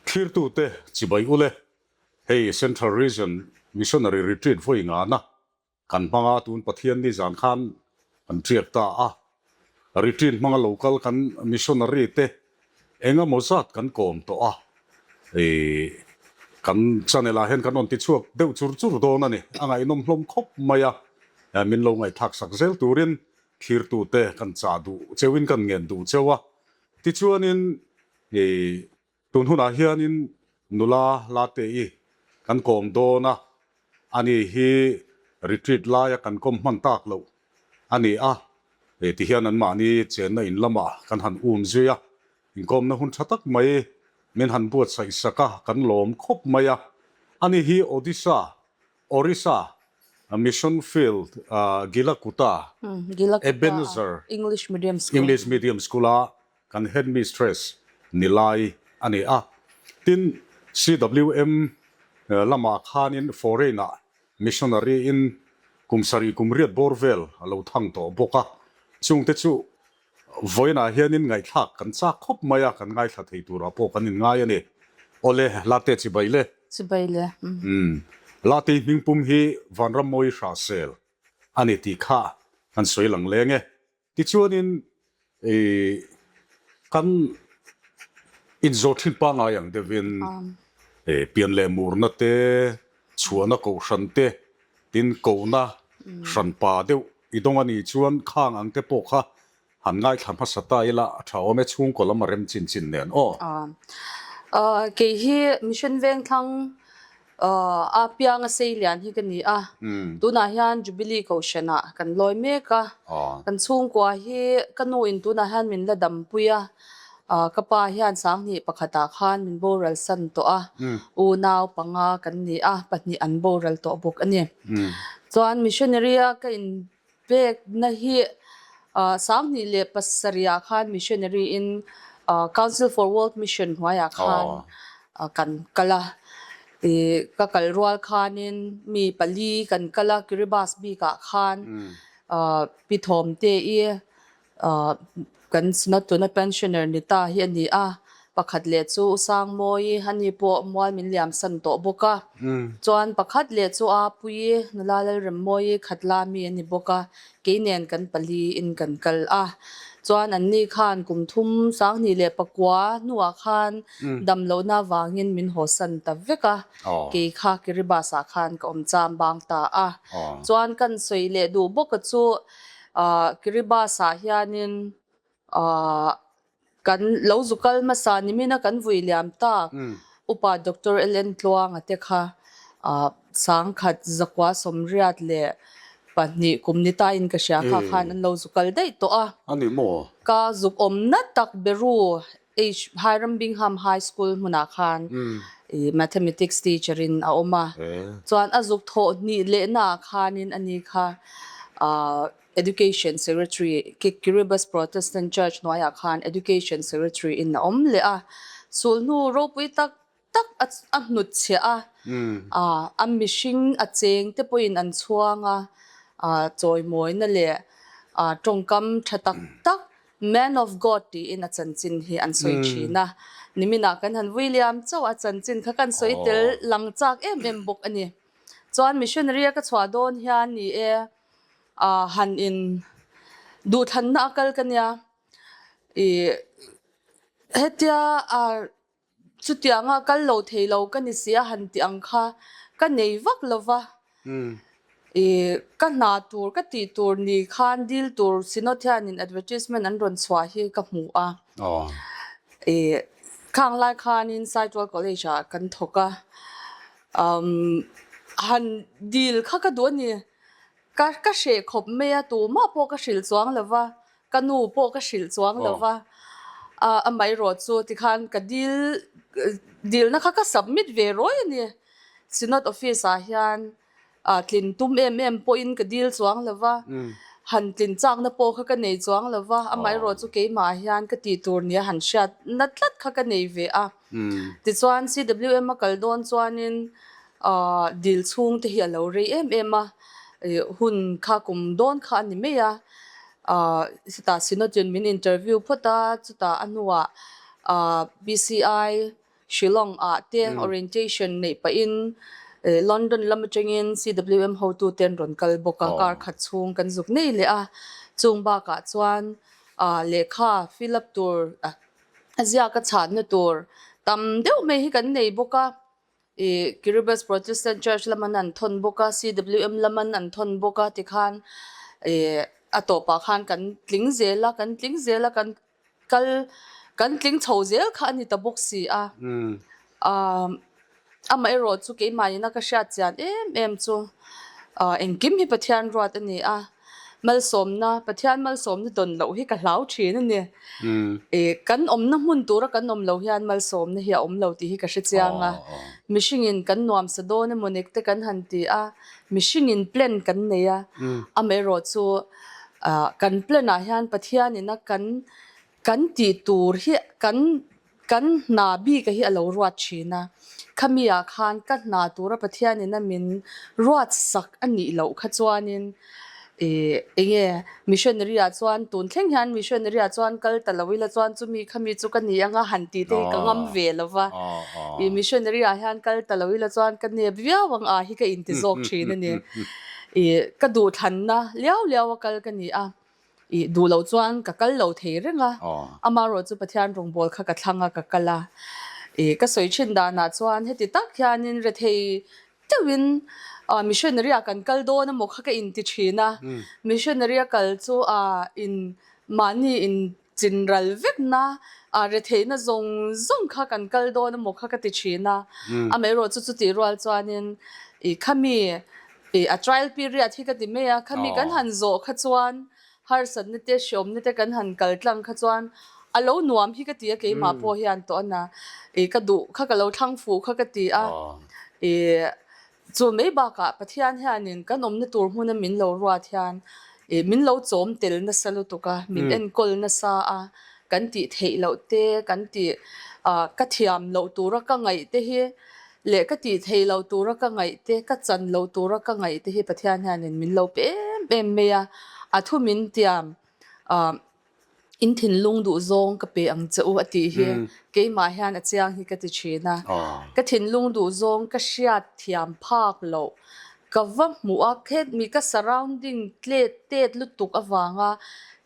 Thlirtute chibai ule, hei Central Region Missionary Retreat vawi ngana kan hmanga tun Pathian ni zan khan kan tiak ta a. Retreat hmanga lo kal kan missionary te eng emaw zat kan kawm tawh a, ih kan channel ah hian kan rawn ti chhuak deuh chur chur dawn a ni. A ngaihnawm hlawm khawp mai a, min lo ngaihthlak sak zel turin thlirtute kan chah duh cheuhin kan ngen duh cheu a. Tichuanin ih Tun hunah hianin nula Late-i kan kawm dawn a, ani hi retreat laia kan kawm hman tak loh a ni a, ti hian anmahni chenna in lamah kan han um zui a, inkawmna hun tha tak mai min han buatsaih sak a, kan lawm khawp mai a. Ani hi Odisha, Orissa, Mission Field, Gilakuta, Ebenezer English Medium School-a Kan headmistress ni lai a ni a. Tin, CWM lamah khanin foreign-ah missionary-in kum sarih kum riat bawr vel a lo thang tawh bawk a. Chungte chu vawiinah hianin ngaihthlak kan chak khawp mai a, kan ngaithla thei turah pawh kan inngai a ni. Awle, Late chibai le. Chibai le. Umm. Late hmingpum hi Vanrammawi Hrahsel a ni tih kha kan sawi lang leng e. Tichuanin i kan inzawh thin pangngai ang deuhin pian leh murna te, chhuahna kohhran te, tin kohna hranpa deuh i dawng a nih chuan khang ang te pawh kha han ngaithla hmasa ta ila a tha awm e chhungkaw lam a rem chin chin nen aw. Kei hi Mission Vengthlang A pianga sei lian hi ka ni a, tunah hian Jubilee Kohhranah kan lawi mek a, kan chhungkua hi ka nu in tunah hian min la dampui a, ka pa hian sanghnih pakhatah khan min boral san tawh a, unau panga kan ni a, pahnih an boral tawh bawk a ni. Chuan missionary a ka in Pekna hi 2007 ah khan missionary in Council for World Mission hnuaiah khan kan kal a. Ka kal rual khanin mi pali kan kal a, Kiribati bikah khan Pi Thawmte i Kan synod tuna pensioner ni ta hi a ni a, pakhat leh chu U Sangmawi a ni pawh mual min liam san tawh bawk a, chuan pakhat leh chu A Puii nula Lalremmawi khatla mi a ni bawk a, kei nen kan pali in kan kal a, chuan an ni khan kum thum 2009 hnuah khan dam lohna avangin min haw san ta vek a, kei kha Kiribati ah khan ka awm cham bang ta a, chuan kan sawi leh duh bawk a chu. Kiribati ah hianin kan lo zu kal hmasa nimina kan vui liam tak Upa Doctor LN Tluanga te kha 1982 kum ni tain ka hria kha khan an lo zu kal daih tawh a. Ka zuk awmna tak Beru H. Hiram Bingham High School hmunah khan Mathematics teacher in a awm a, chuan a zuk thawh hnih lehnaah khanin a ni kha Education Secretary, Kiribati Protestant Church hnuaiah khan Education Secretary in a awm leh a, sulhnu ropui tak tak a hnutchhiah a, a mihring a cheng te pawhin an chhuang a, chawimawina leh tawngkam tha tak tak Man of God tiin a chanchin hi an sawi thin a, niminah kan han vui liam chauh a chanchin kha kan sawi tel lang chak em em bawk a ni. Chuan missionary a ka chhuah dawn hian ni e, han in duhthlanna a kal ka nia, ih hetia Chutianga kal lo thei lo ka ni si a han tih ang kha ka nei vak lo va. Ih ka hna tur ka tih tur ni khan dil tur Synod hianin advertisement an rawn chhuah hi ka hmu a. Ih khang lai khanin Saitual College ah kan thawk a. Umm han dil kha ka duh a ni. Ka ka hreh khawp mai a, tumah pawh ka hrilh chuang lo va, ka nu pawh ka hrilh chuang lo va, amaherawh chu tikhan ka dil dilna kha ka submit ve rawi a ni. Synod office ah hian tlin tum em em pawhin ka dil chuang lo va, han tlin chakna pawh kha ka nei chuang lo va, amaherawh chu keimah hian ka tih tur nia han hriatna tlat kha ka nei ve a. Tichuan CWM a kal dawn chuanin Dil chhung te hi a lo rei em em a, hun kha kum dawn kha a ni mai a, chutah Synod-in min interview phawt a, chutah a hnuah BCI. Shillong ah te orientation neih pahin London lam atangin CWM hotute an rawn kal bawk a, kar khat chhung kan zuk nei leh a. Chung bakah chuan lehkha fill up tur a ziak a chhanna tur tam deuh mai hi kan nei bawk a. Kiribati Protestant Church laman an thawn bawk a, CWM laman an thawn bawk a tikhan a tawpah khan kan tling zel a, kan tling zel a kan kal kan tling chho zel kha a ni ta bawk si a. Amaherawh chu keimahina ka hriat chian em em chu engkim hi Pathian ruat a ni a, malsawmna Pathian malsawmna dawn loh hi ka hlau thin a ni. Kan awmna hmun tura kan awm lo hian malsawmna hi a awm lo tih hi ka hre chiang a. Mihringin kan nuamsa dawn emaw nek te kan han ti a, mihringin plan kan nei a, amaherawh chu Kan plan ah hian Pathianina kan kan tih tur hi kan kan hna bik a hi a lo ruat thin a, khami ah khan ka hna tura Pathianina min ruat sak a nih loh kha chuanin ih enge missionary ah chuan tun thleng hian missionary ah chuan kal ta lo ila chuan chumi khami chu ka ni anga han tih te hi ka ngam ve lo va, ih missionary ah hian kal ta lo ila chuan ka nep viau ang ah hi ka inti zawk thin a ni. Ih ka duhthlanna liau liau a kal ka ni a, ih duh loh chuan ka kal lo thei reng a, amaherawh chu Pathian rawngbâwl kha ka thlang a ka kal a, ih ka sawi thin danah chuan heti tak hianin rethei deuhin missionary ah kan kal dawn emaw kha ka inti thin a, missionary a kal chu ah in mahni in Chinral vekna, retheihna zawng zawng kha kan kal dawn emaw kha ka ti thin a, amaherawh chu chutih rual chuanin ih khami ih a trial period hi ka ti mai a, khami kan han zawh kha chuan harsatna te hreawmna te kan han kal tlang kha chuan a lo nuam hi ka ti a keimah pawh hian tawh a na ih ka duh kha ka lo thlang fuh kha ka ti a ih Chu mai bakah Pathian hianin kan awmna tur hmuna min lo ruat hian ih min lo chawm tel nasa lutuk a, min enkawl nasa a, kan tih theih loh te, kan tih ah ka thiam loh tura ka ngaih te hi leh ka tih theih loh tura ka ngaih te, ka chan loh tura ka ngaih te hi Pathian hianin min lo pe em em mai a, a thu min tiam ah In thinlung duh zawng ka pe ang che u a tih hi keimah hian a chiang hi ka ti thin a. Ka thinlung duh zawng ka hriat thiam phak loh ka va hmuh a, khetmi ka surrounding tlet tet lutuk avanga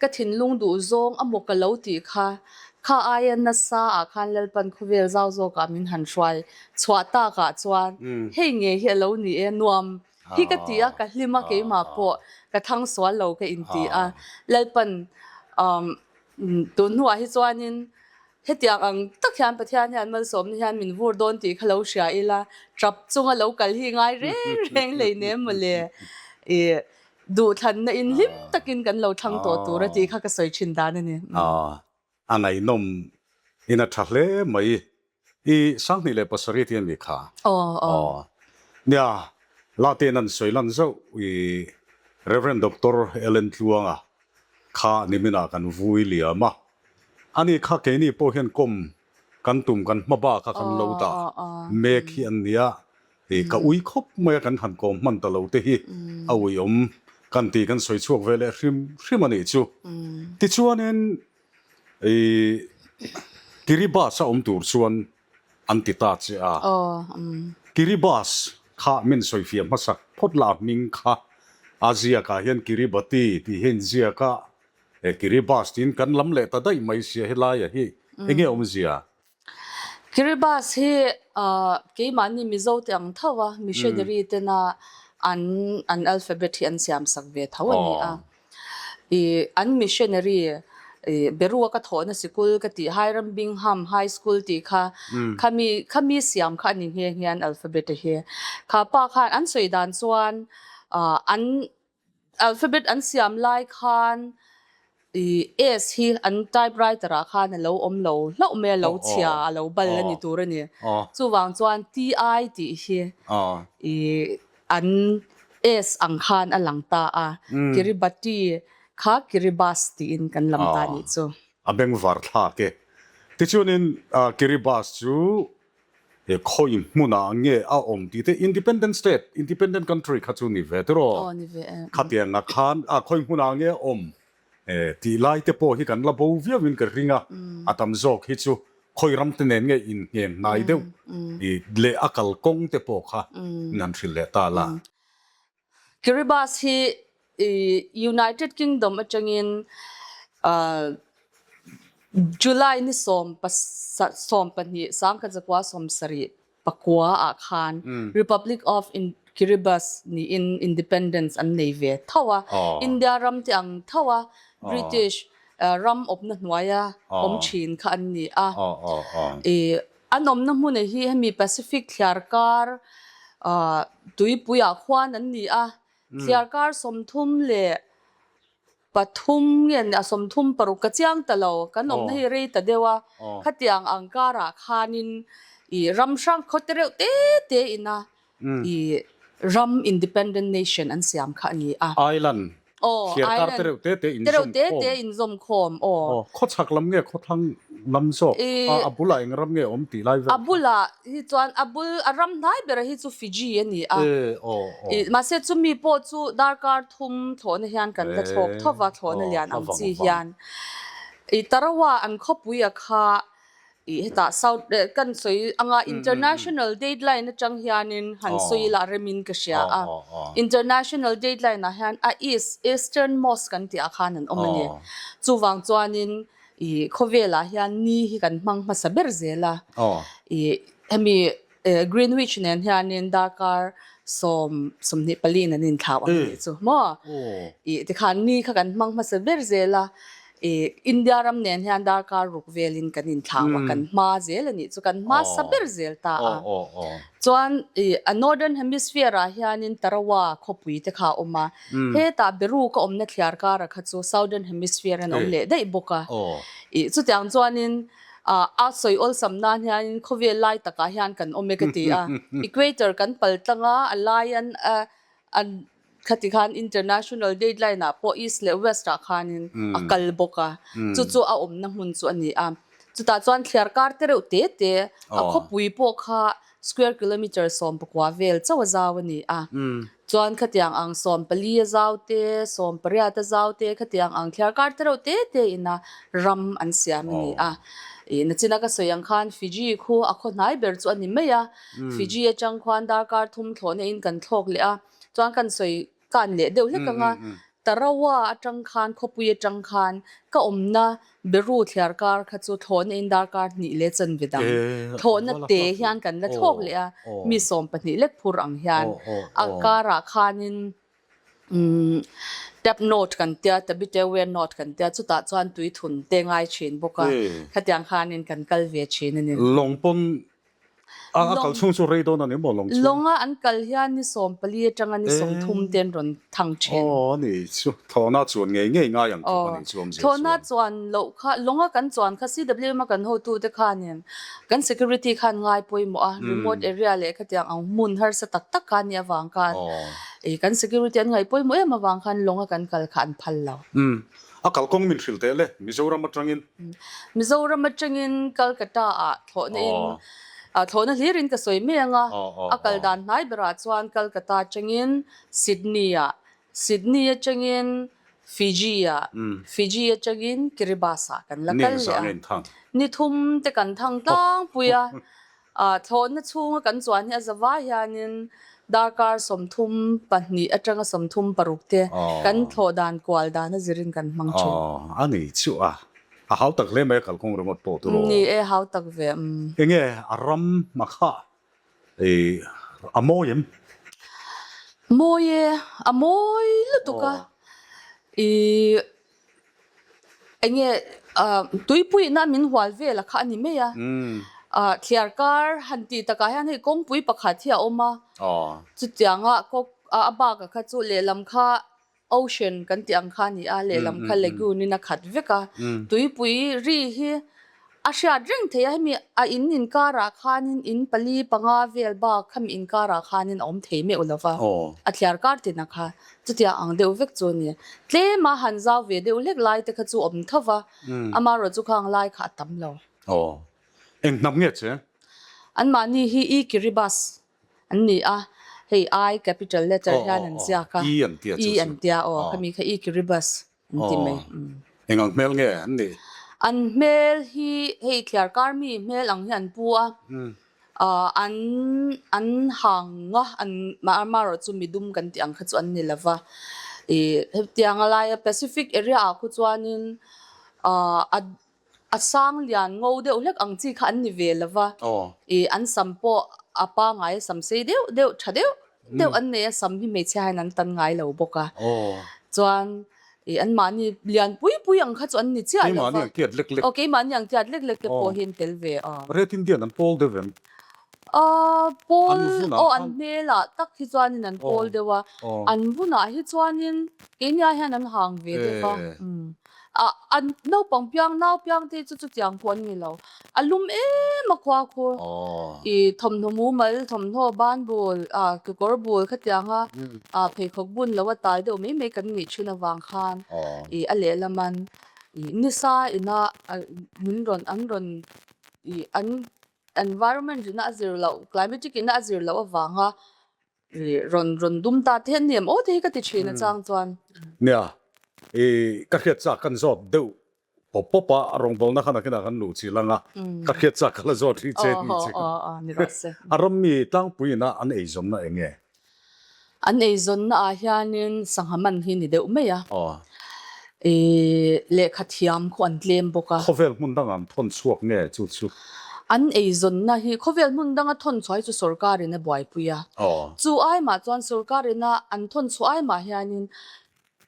ka thinlung duh zawng a maw ka lo tih kha, kha aia nasa ah khan Lalpan khawvel zau zawkah min han hruai chhuah takah chuan hei nge hi a lo ni e nuam Hi ka ti a, ka hlim a, keimah pawh ka thang sual lo ka inti a. Lalpan tun hnuah hi chuanin hetiang ang tak hian Pathian hian malsawmna hian min vur dawn tih kha lo hria ila, tap chunga lo kal hi ngai reng reng hleinem mawle. Ih duhthlanna in hlim takin kan lo thlang tawh tur a tih kha ka sawi thin dan a ni. A ngaihnawm in a tha hle mai. I 2007 tih a ni kha. Aw, aw. Aw. Nia, Latin an sawi lan zauh i Rev. Doctor Ellen Tluanga kha niminah kan vui liam a. Ani kha keini pawh hian kawm kan tum kan hma bak a kan lo dah mek hi an nia. I ka ui khawp mai a kan han kawm hman ta lo te hi a uiawm kan tih kan sawi chhuak ve leh hrim hrim a nih chu. Tichuanin I Kiribati a awm tur chuan an ti ta che a. Kiribati kha min sawifiah hmasak phawt la hming kha a ziakah hian Kiribati tih hi a inziak a, Kiribati tiin kan lam leh ta daih mai sia helaiah hi enge awmzia? Kiribati hi keimahni Mizo te ang tho a, missionary tena an an alphabet hi an siamsak ve tho a ni a. I an missionary i Berua ka thawhna sikul ka tih Hiram Bingham High School tih kha khami khami siam kha a ni nghe nghe an alphabet a hi. Kha pa khan an sawi dan chuan an alphabet an siam lai khan i S hi an typewriter ah khan a lo awm lo hlauh mai a lo chhia a lo bal a ni tur a ni. Chuvang chuan TI tih hi i An S ang khan a lang ta a, Kiribati kha Kiribas tiin kan lam ta nih chu. A bengvar thlak e. Tichuanin Kiribas chu khawi hmunah nge a awm tih te independent state, independent country kha chu ni ve tiraw? Aw ni ve e. Khatianga khan khawi hmunah nge a awm tih lai te pawh hi kan la bo viauin ka ring a, a tam zawk hi chu. Khawi ram te nen nge inhnem hnai deuh i leh a kal kawng te pawh kha in han hrilh leh ta la. Kiribati hi United Kingdom atangin July ni 12 1970 pakua ah khan Republic of Kiribati niin independence an nei ve tho a, India ram te ang tho a British ram awmna hnuaia awm thin kha an ni a. An awmna hmun hi hemi Pacific thliarkar tuipuiah khuan an ni a, thliarkar 33 nge a 36 ka chiang ta lo, kan awmna hi rei ta deuh a, khatiang ang karah khanin ram hrang khaw te reuh te te ina I ram independent nation an siam kha a ni a. Island thliarkar te reuh te te in zawm khawm. Te reuh te te in zawm khawm aw. Aw khawchhak lam nge khawthlang lam zawk a a bulah eng ram nge awm tih lai vel kha. A bulah hi chuan a bul a ram hnai bera hi chu Fiji a ni a. E aw aw. I mahse chumi pawh chu darkar thum thlawhna hian kan la thlawk tho va thlawhna lian ang chi hian. I Tarawa an khawpuia kha I hetah South kan sawi anga International date line atang hianin han sawi ila remin ka hria a. International date line ah hian a East, Eastern Mosque kan tih ah khan an awm a ni. Chuvang chuanin i khawvelah hian ni hi kan hmang hmasa ber zel a. I hemi Greenwich nen hianin darkar 24 in an inthlau ang tih chu maw? I tikhan ni kha kan hmang hmasa ber zel a, i India ram nen hian darkar ruk velin kan inthlau a, kan hma zel a nih chu, kan hma sa ber zel ta a. Chuan i a Northern Hemisphere ah hianin Tarawa khawpui te kha a awm a, hetah Beru ka awmna thliar kara kha chu Southern Hemisphere an awm leh daih bawk a. I chutiang chuanin A sawi awlsam nan hianin khawvel lai takah hian kan awm e ka ti a. Equator kan pal tlang a, a laian a khati khan international date line ah pawh east leh west ah khanin a kal bawk a. Chu chu a awmna hmun chu a ni a. Chutah chuan thliar kar te reuh te te, a khawpui pawh kha square kilometre 19 vel chauh a zau a ni a. Chuan khatiang ang 14 a zau te, 18 a zau te khatiang ang thliar kar te reuh te te ina ram an siam a ni a. Ih nachina ka sawi ang khan Fiji khu a khaw hnai ber chu a ni mai a. Fiji atang khuan darkar thum thlawhna in kan thlawk leh a. Chuan kan sawi Kan leh deuh hlek ang a, Tarawa atang khan khawpui atang khan ka awmna Beru thliar kar kha chu thlawhna in darkar hnih leh chanve dang thlawhna te hian kan la thlawk leh a, mi 12 lek phur ang hian a karah khanin Tap Note kan tia, Tabitewe Note kan tia, chutah chuan tui thun te ngai thin bawk a, khatiang khanin kan kal ve thin a ni. Lawng pawn A a kal chhung chu rei dawn a ni maw lawng chhung? Lawnga an kal hian ni 14 atanga ni 30 te an rawn thang thin. Aw a ni chu thlawhna chuan ngei ngei ngai ang tluk a nih chu awmzia chuan. Thlawhna chuan loh kha lawnga kan chuan kha CWM a kan hotute khanin kan security khan ngai pawimawh a, remote area leh khatiang ang hmun harsa tak tak kha a nih avang khan kan security an ngaih pawimawh em avang khan lawnga kan kal kha an phal lo. A kalkawng min hrilh teh le, Mizoram atangin. Mizoram atangin Calcutta ah thlawhna in, thlawhna hlir in ka sawi mai ang a, a kal dan hnai berah chuan Calcutta atangin Sydney ah, Sydney atangin Fiji ah, Fiji atangin Kiribati ah kan la kal leh a. Ni thum te kan thang tlangpui a, Thlawhna chhunga kan chuan hi a zavai hianin darkar 32 atanga 36 te kan thlawh dan kual dan a zirin kan hmang thin. A ni chu a, a hau tak hle mai a kalkawng ringawt pawh tur aw. Ni e, hau tak ve umm. Enge a ram hma kha i a mawi em? Mawi e, a mawi lutuk a, i Enge tuipuina min hual vel a kha a ni mai a. Thliar kar han tih takah hian hei kawngpui pakhat hi a awm a. Chutianga a bak a kha chu lehlam kha ocean kan tih ang kha a ni a, lehlam kha lagoon in a khat vek a. Tuipui ri hi A hriat reng thei a, hemi a in inkarah khanin in pali panga vel bak khami inkarah khanin a awm thei meuh lo va, a thliar kar tina kha chutia ang deuh vek chu a ni. Tlema han zau ve deuh hlek lai te kha chu awm tho va, amaherawh chu khang lai kha a tam lo. Aw, eng hnam nge che? Anmahni hi E Kiribati an ni a, hei I capital letter hian an ziak a, E an tia chu E an tia aw, khami kha E Kiribati. An ti mai. Eng ang hmel nge an nih? An hmel hi hei thliarkar mi hmel ang hi an pu a, an an hang a, an amaherawh chu midum kan tih ang kha chu an ni lo va. Ih hetiang a laia Pacific area ah khu chuanin a A sang lian ngo deuh hlek ang chi kha an ni ve lo va, ih an sam pawh a pangai sam sei deuh deuh tha deuh deuh an nei a, sam hi hmeichhia hian an tan ngai lo bawk a. Chuan ih anmahni lian pui pui ang kha chu an ni chiah lo va. Keimahni ang tiat lek lek. Aw keimahni ang tiat lek lek te pawh hi an tel ve a. Red Indian an pawl deuh em? Aw pawl aw an hmelah tak hi chuanin an pawl deuh a, an vunah hi chuanin keiniah hian an hang ve deuh va. A an naupang piang nau piang te chu chutiang pawh an ni lo. A lum em a khua khu. I thawmhnaw mumal, thawmhnaw ban bul, a kekawr bul khatiang a a pheikhawk bun lo a tai deuh mai mai kan nih thin avang khan i a lehlaman i nisa ina min rawn an rawn i an environment ina a zir loh climatic ina a zir loh avanga Rawn rawn dum ta te an ni em aw te hi ka ti thin a chang chuan. Nia, i ka hriat chak kan zawt deuh pawp pawp a, a rawngbawlna khan a kinah kan luh chilh ang a, ka hriat chak ka la zawt rih che ni che. Aw aw ni rawh se. A ram mi tlangpui ina an eizawnna eng nge? An eizawnna ah hianin sangha man hi ni deuh mai a. Aw. I lehkha thiam khu an tlem bawk a. Khawvel hmun dangah an thawn chhuak nge chu chu? An eizawnna hi khawvel hmun danga thawn chhuah hi chu sorkarin a buaipui a. Chu aimah chuan sorkarin a an thawn chhuah aimah hianin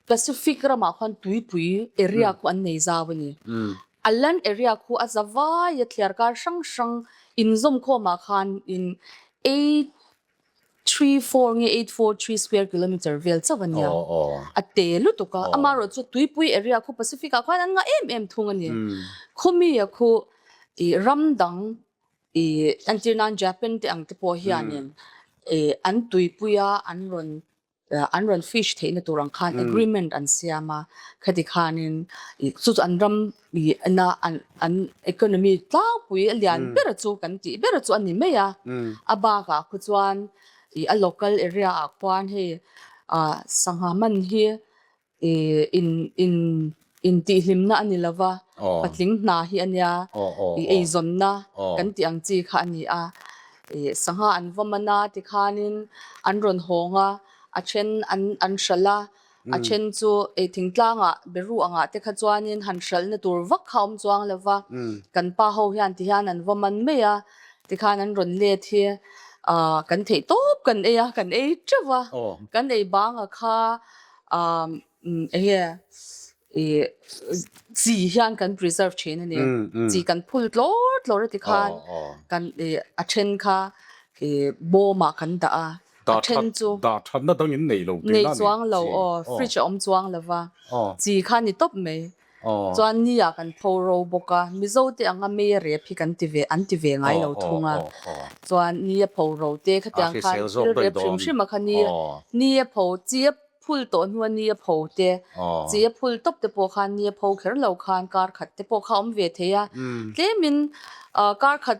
Pacific ramah khuan tuipui area khu an nei zau a ni. A land area khu a za vai a thliarkar hrang hrang inzawmkhawmah khan in eight 34 nge 843 square kilometer vel chauh a nia. A te lutuk a, amaherawh chu tuipui area khu Pacific ah khuan an ngah em em thung a ni. Khumi a khu ih ram dang ih entir nan Japan te ang te pawh hianin ih an tuipuia an rawn an rawn fish theihna tur ang khan agreement an siam a, khati khanin ih chu chu an ram ih na an an economy tlangpui a lian ber chu kan tih ber chu a ni mai a, a bakah khu chuan ih a local area ah khuan hei ah sangha man hi ih in in intihhlimna a ni lo va, patling hna hi a nia ih eizawnna kan tih ang chi kha a ni a, ih sangha an va man a tikhanin an rawn hawng a, a then an an hralh a. A then chu ei thingtlangah beru angah te kha chuanin han hralhna tur vak kha a awm chuang lo va, kan pa ho hian tihian an va man mai a, tikhan an rawn let hi ah kan theih tawp kan ei a, kan ei teuh va, kan ei banga kha ah eng nge ih chi hian kan preserve thin a ni, chi kan phul tlawr tlawr a tikhan kan ih a then kha ih bawmah kan dah a. A then chu. Dah thatna dang in nei lo tihna a ni. Nei chuang lo aw, fridge a awm chuang lo va, chi kha ni tawp mai. Chuan ni ah kan pho ro bawk a, Mizo te anga mei a rep hi kan ti ve, an ti ve ngai lo thung a. Chuan ni a pho ro te khatiang khan thil rep hrim hrim a kha ni, ni a pho, chi a phul tawh hnua ni a pho te, chi a phul tawp te pawh khan ni a pho kher lo khan kar khat te pawh kha a awm ve thei a. Tlemin kar khat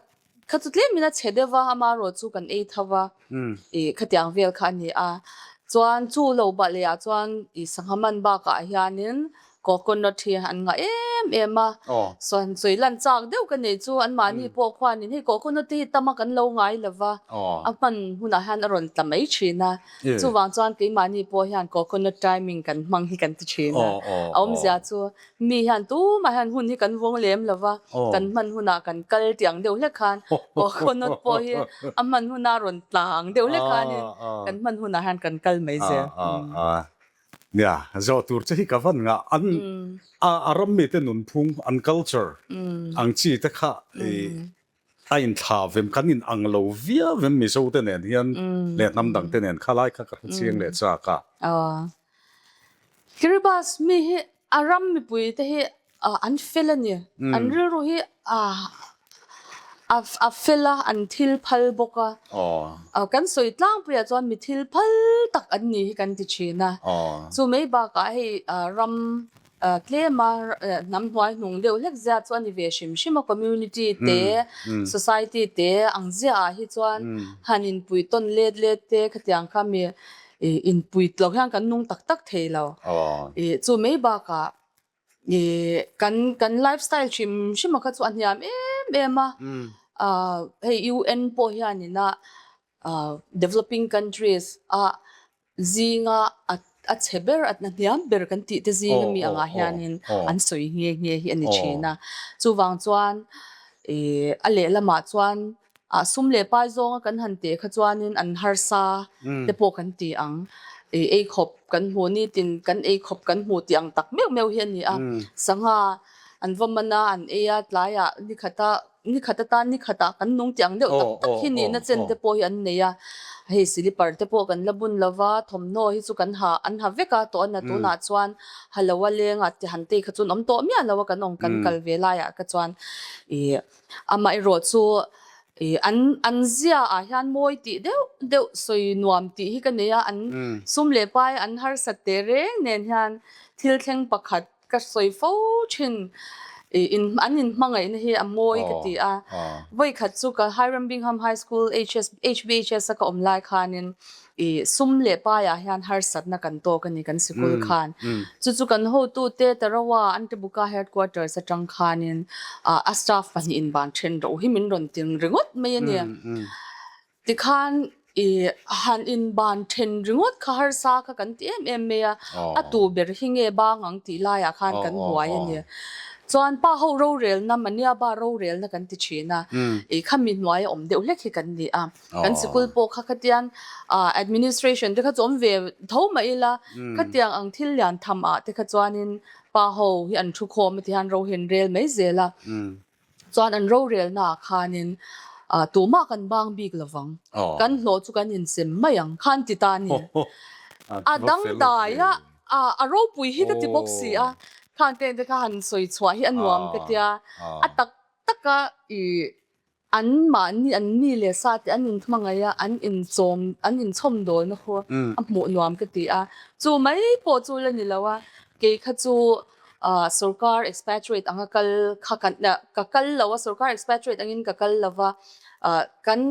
Kha chu tlemin a chhe deuh va, amaherawh chu kan ei tho va, ih khatiang vel kha a ni a. Chuan chu lo bah leh ah chuan ih sangha man bakah hianin coconut hi an ngah em em a. Sawn sawi lan chak deuh ka nei chu anmahni pawh khuanin hei coconut te hi tam a kan lo ngai lo va, a hman hunah hian a rawn tla mai thin a. Chuvang chuan keimahni pawh hian coconut timing kan hmang hi kan ti thin a. A awmzia chu Mi hian tumah hian hun hi kan vawng lem lo va, kan hman hunah kan kal tih ang deuh hlek khan coconut pawh hi a hman huna rawn tla ang deuh hlek khanin kan hman hunah hian kan kal mai zel. Nia, zawh tur che hi ka van ngah. An a ram mite nunphung, an culture ang chi te kha a inthla vem, kan in ang lo viau vem Mizo te nen hian leh hnam dang te nen kha lai kha ka hre chiang leh chak a. Kiribati mi hi a ram mipui te hi an fel a ni. An rilru hi a fel a, an thil phal bawk a. Kan sawi tlangpuiah chuan mi thil phal tak an ni hi kan ti thin a. Chu mai bakah hei ram Tlema hnam hnuai hnung deuh hlek zia chu a ni ve hrim hrim a, community te, society te ang ziah ah hi chuan han inpui tawn let let te khatiang kha mi inpui tlo hian kan nung tak tak thei lo. Chu mai bakah. Ih kan kan lifestyle hrim hrim a kha chu a hniam em em a, ah hei UN pawh hianin a ah developing countries a zinga a a chhe ber a hniam ber kan tih te zing ami angah hianin an sawi nghe nghe hi a ni thin a. Chuvang chuan ih a lehlamah chuan ah sum leh pai zawnga kan han teh kha chuanin an harsa te pawh kan ti ang. Ih ei khawp kan hmuh nitin kan ei khawp kan hmuh tih ang tak meuh meuh hi a ni a. Sangha an va man a, an ei a, tlaiah nikhata nikhat atan nikhatah kan nung tih ang deuh tak tak hi nihna chen te pawh hi an nei a. Hei silipar te pawh kan la bun lo va, thawmhnaw hi chu kan ha an ha vek a, tawh a na tunah chuan ha lo a leng a ti han tei kha chuan awm tawh miah lo a kan awm kan kal ve laiah kha chuan ih Amaherawh chu ih an an zia ah hian mawi tih deuh deuh sawi nuam tih hi ka nei a, an sum leh pai an harsat teh reng nen hian thil thleng pakhat ka sawi fo thin ih in an inhmangaihna hi a mawi ka ti a. Vawikhat chu ka Hiram Bingham High School HS HBHS a ka awm lai khanin I sum leh paiah hian harsatna kan tawk a ni kan sikul khan. Chu chu kan hotute Tarawa Antibuka Headquarters atang khanin a staff pahnihin ban then ro hi min rawn ting ringawt mai a ni. Tikhan i han inban then ringawt kha harsa kha kan ti em em mai a, a tu ber hi nge bang ang tih laiah khan kan buai a ni. Chuan pa ho rorelna Maniaba rorelna kan ti thin a, i khami hnuaia awm deuh hlek hi kan ni a. Kan sikul pawh kha khatiang administration te kha chu awm ve tho mah ila, khatiang ang thil lian tham ah te kha chuanin pa ho hi an thu khawm a ti hian ro hi an rel mai zel a. Chuan an rorel na ah khanin tumah kan bang bik lovang, kan hlawh chu kan insem mai ang kha an ti ta a ni. A dangdai a, a ropui hi ka ti bawk si a, khang te te kha han sawi chhuah hi a nuam ka tia, a tak taka i An mahni an mi leh sa te an inhmangaih a, an inchawm an inchhawm dawlna khu a hmuh nuam ka ti a. Chu mai pawh chu la ni lo a, kei kha chu sorkar expatriate anga kal kha ka kal lo a, sorkar expatriate angin ka kal lo va, kan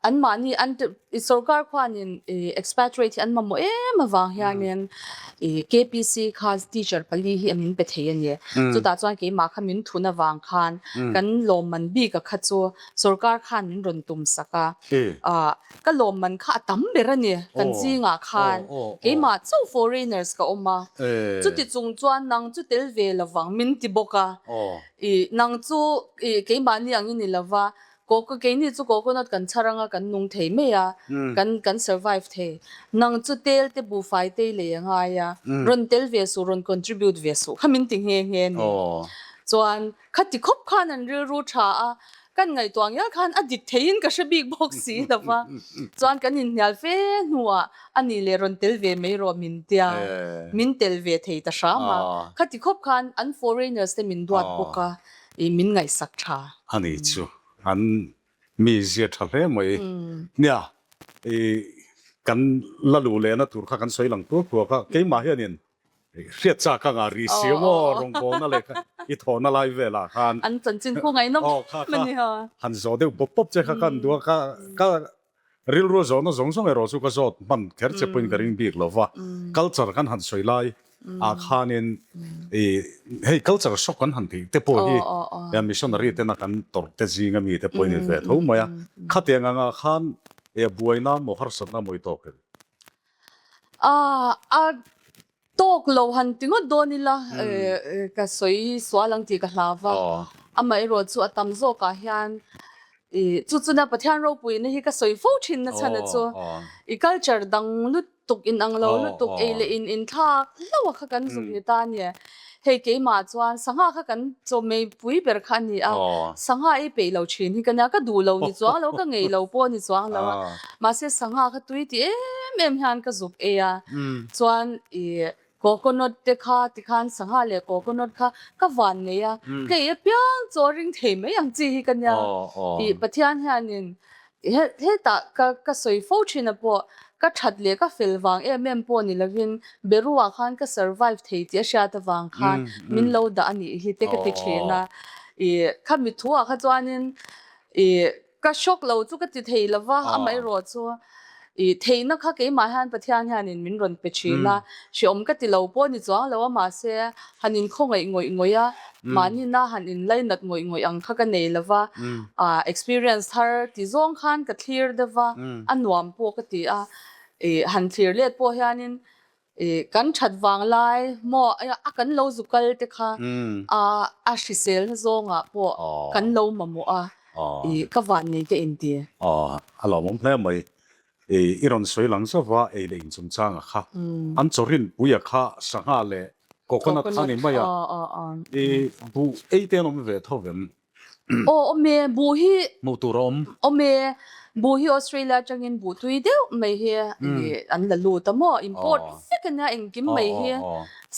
An mahni an i sorkar khuanin i expatriate hi an mamawh em avang hianin i KPC kha teacher pali hi min pe thei a ni. Chutah chuan keimah kha min thun avang khan kan lawmman bik a kha chu sorkar khan min rawn tum sak a. Ka lawmman kha a tam ber a ni kan zingah khan keimah chauh foreigners ka awm a. Chuti chung chuan nang chu tel ve lovang min ti bawk a. I nang chu i keimahni angin ni lova Coco keini chu coconut kan chhar anga kan nung thei mai a, kan kan survive thei. Nang chu tel te buhfai te i lei a ngai a, rawn tel ve suh, rawn contribute ve suh kha min ti nghe nghe a ni. Chuan khati khawp khan an rilru tha a, kan ngaihtuah ngial khan a dik theiin ka hre bik bawk si lo va. Chuan kan inhnial fe hnuah a nih leh rawn tel ve mai rawh min tia, min tel ve thei ta hram a. Khati khawp khan an foreigners te min duat bawk a, I min ngaihsak tha. A ni chu an mi zia tha hle mai. Nia, i kan la luh lehna tur kha kan sawi lang tuak tuak a, keimah hianin hriat chak anga ri si maw rawngbawlna leh i thawhna lai velah khan. An chanchin khu ngaihnawm em a ni ha. Han zawh deuh pawp pawp che kha ka han duh a, ka ka Rilru zawhna zawng zawng erawh chu ka zawt hman kher che pawhin ka ring bik lo va, culture kan han sawi lai ah khanin i hei culture shock kan han tih te pawh hi missionary tena kan tawrh te zinga mi te pawhin i ve tho mai a, khatiang angah khan buaina maw harsatna maw i tawk em? A Tawk lo han ti ngawt dawn ila ka sawi sual ang tih ka hlau va, amaherawh chu a tam zawkah hian chu chuna Pathian ropuina hi ka sawi fo thin na chhan a chu i culture dang lutuk in ang lo lutuk ei leh in inthlak hlauh a kha kan zuk ni ta a ni. Hei keimah chuan sangha kha kan chawmei pui ber kha a ni a, sangha ei peih lo thin hi ka nia, ka duh lo ni chuang lo, ka ngei lo pawh a ni chuang lo a, mahse sangha kha tui ti em em hian ka zuk ei a, chuan i coconut te kha tikhan sangha leh coconut kha ka van nei a, ka ei apiang chaw ring thei mai ang chi hi ka nia, i Pathian hianin Hetah ka ka sawi fo thin a pawh ka that leh ka fel vang em em pawh ni lovin Beru-ah khan ka survive thei tih a hriat avang khan min lo dah a nih hi te ka ti thin a. Ih khami thuah kha chuanin ih ka shock lo chu ka ti thei lova amaherawh chu. I theihna kha keimah hian Pathian hianin min rawn pe thin a, hreawm ka ti lo pawh ni chuang lo a, mahse han inkhawngaih ngawih ngawih a, mahnina han inlainat ngawih ngawih ang kha ka nei lo va, experience thar ti zawng khan ka thlir deuh va, a nuam pawh ka ti a, i han thlir let pawh hianin i kan that vang lai maw a kan lo zu kal te kha a hriselna zawngah pawh kan lo mamawh a, i ka van nei ka inti. A lawmawm hle mai. I rawn sawi lang zauh va, ei leh in chungchanga kha an chaw rinpuia kha sangha leh coconut kha ni mai a, i buh ei te an awm ve tho vem? Aw awm e, buh hi hmuh tur a awm. Awm e, buh hi Australia atangin buh tui deuh mai hi an la lut a maw, import vek a nia engkim mai hi,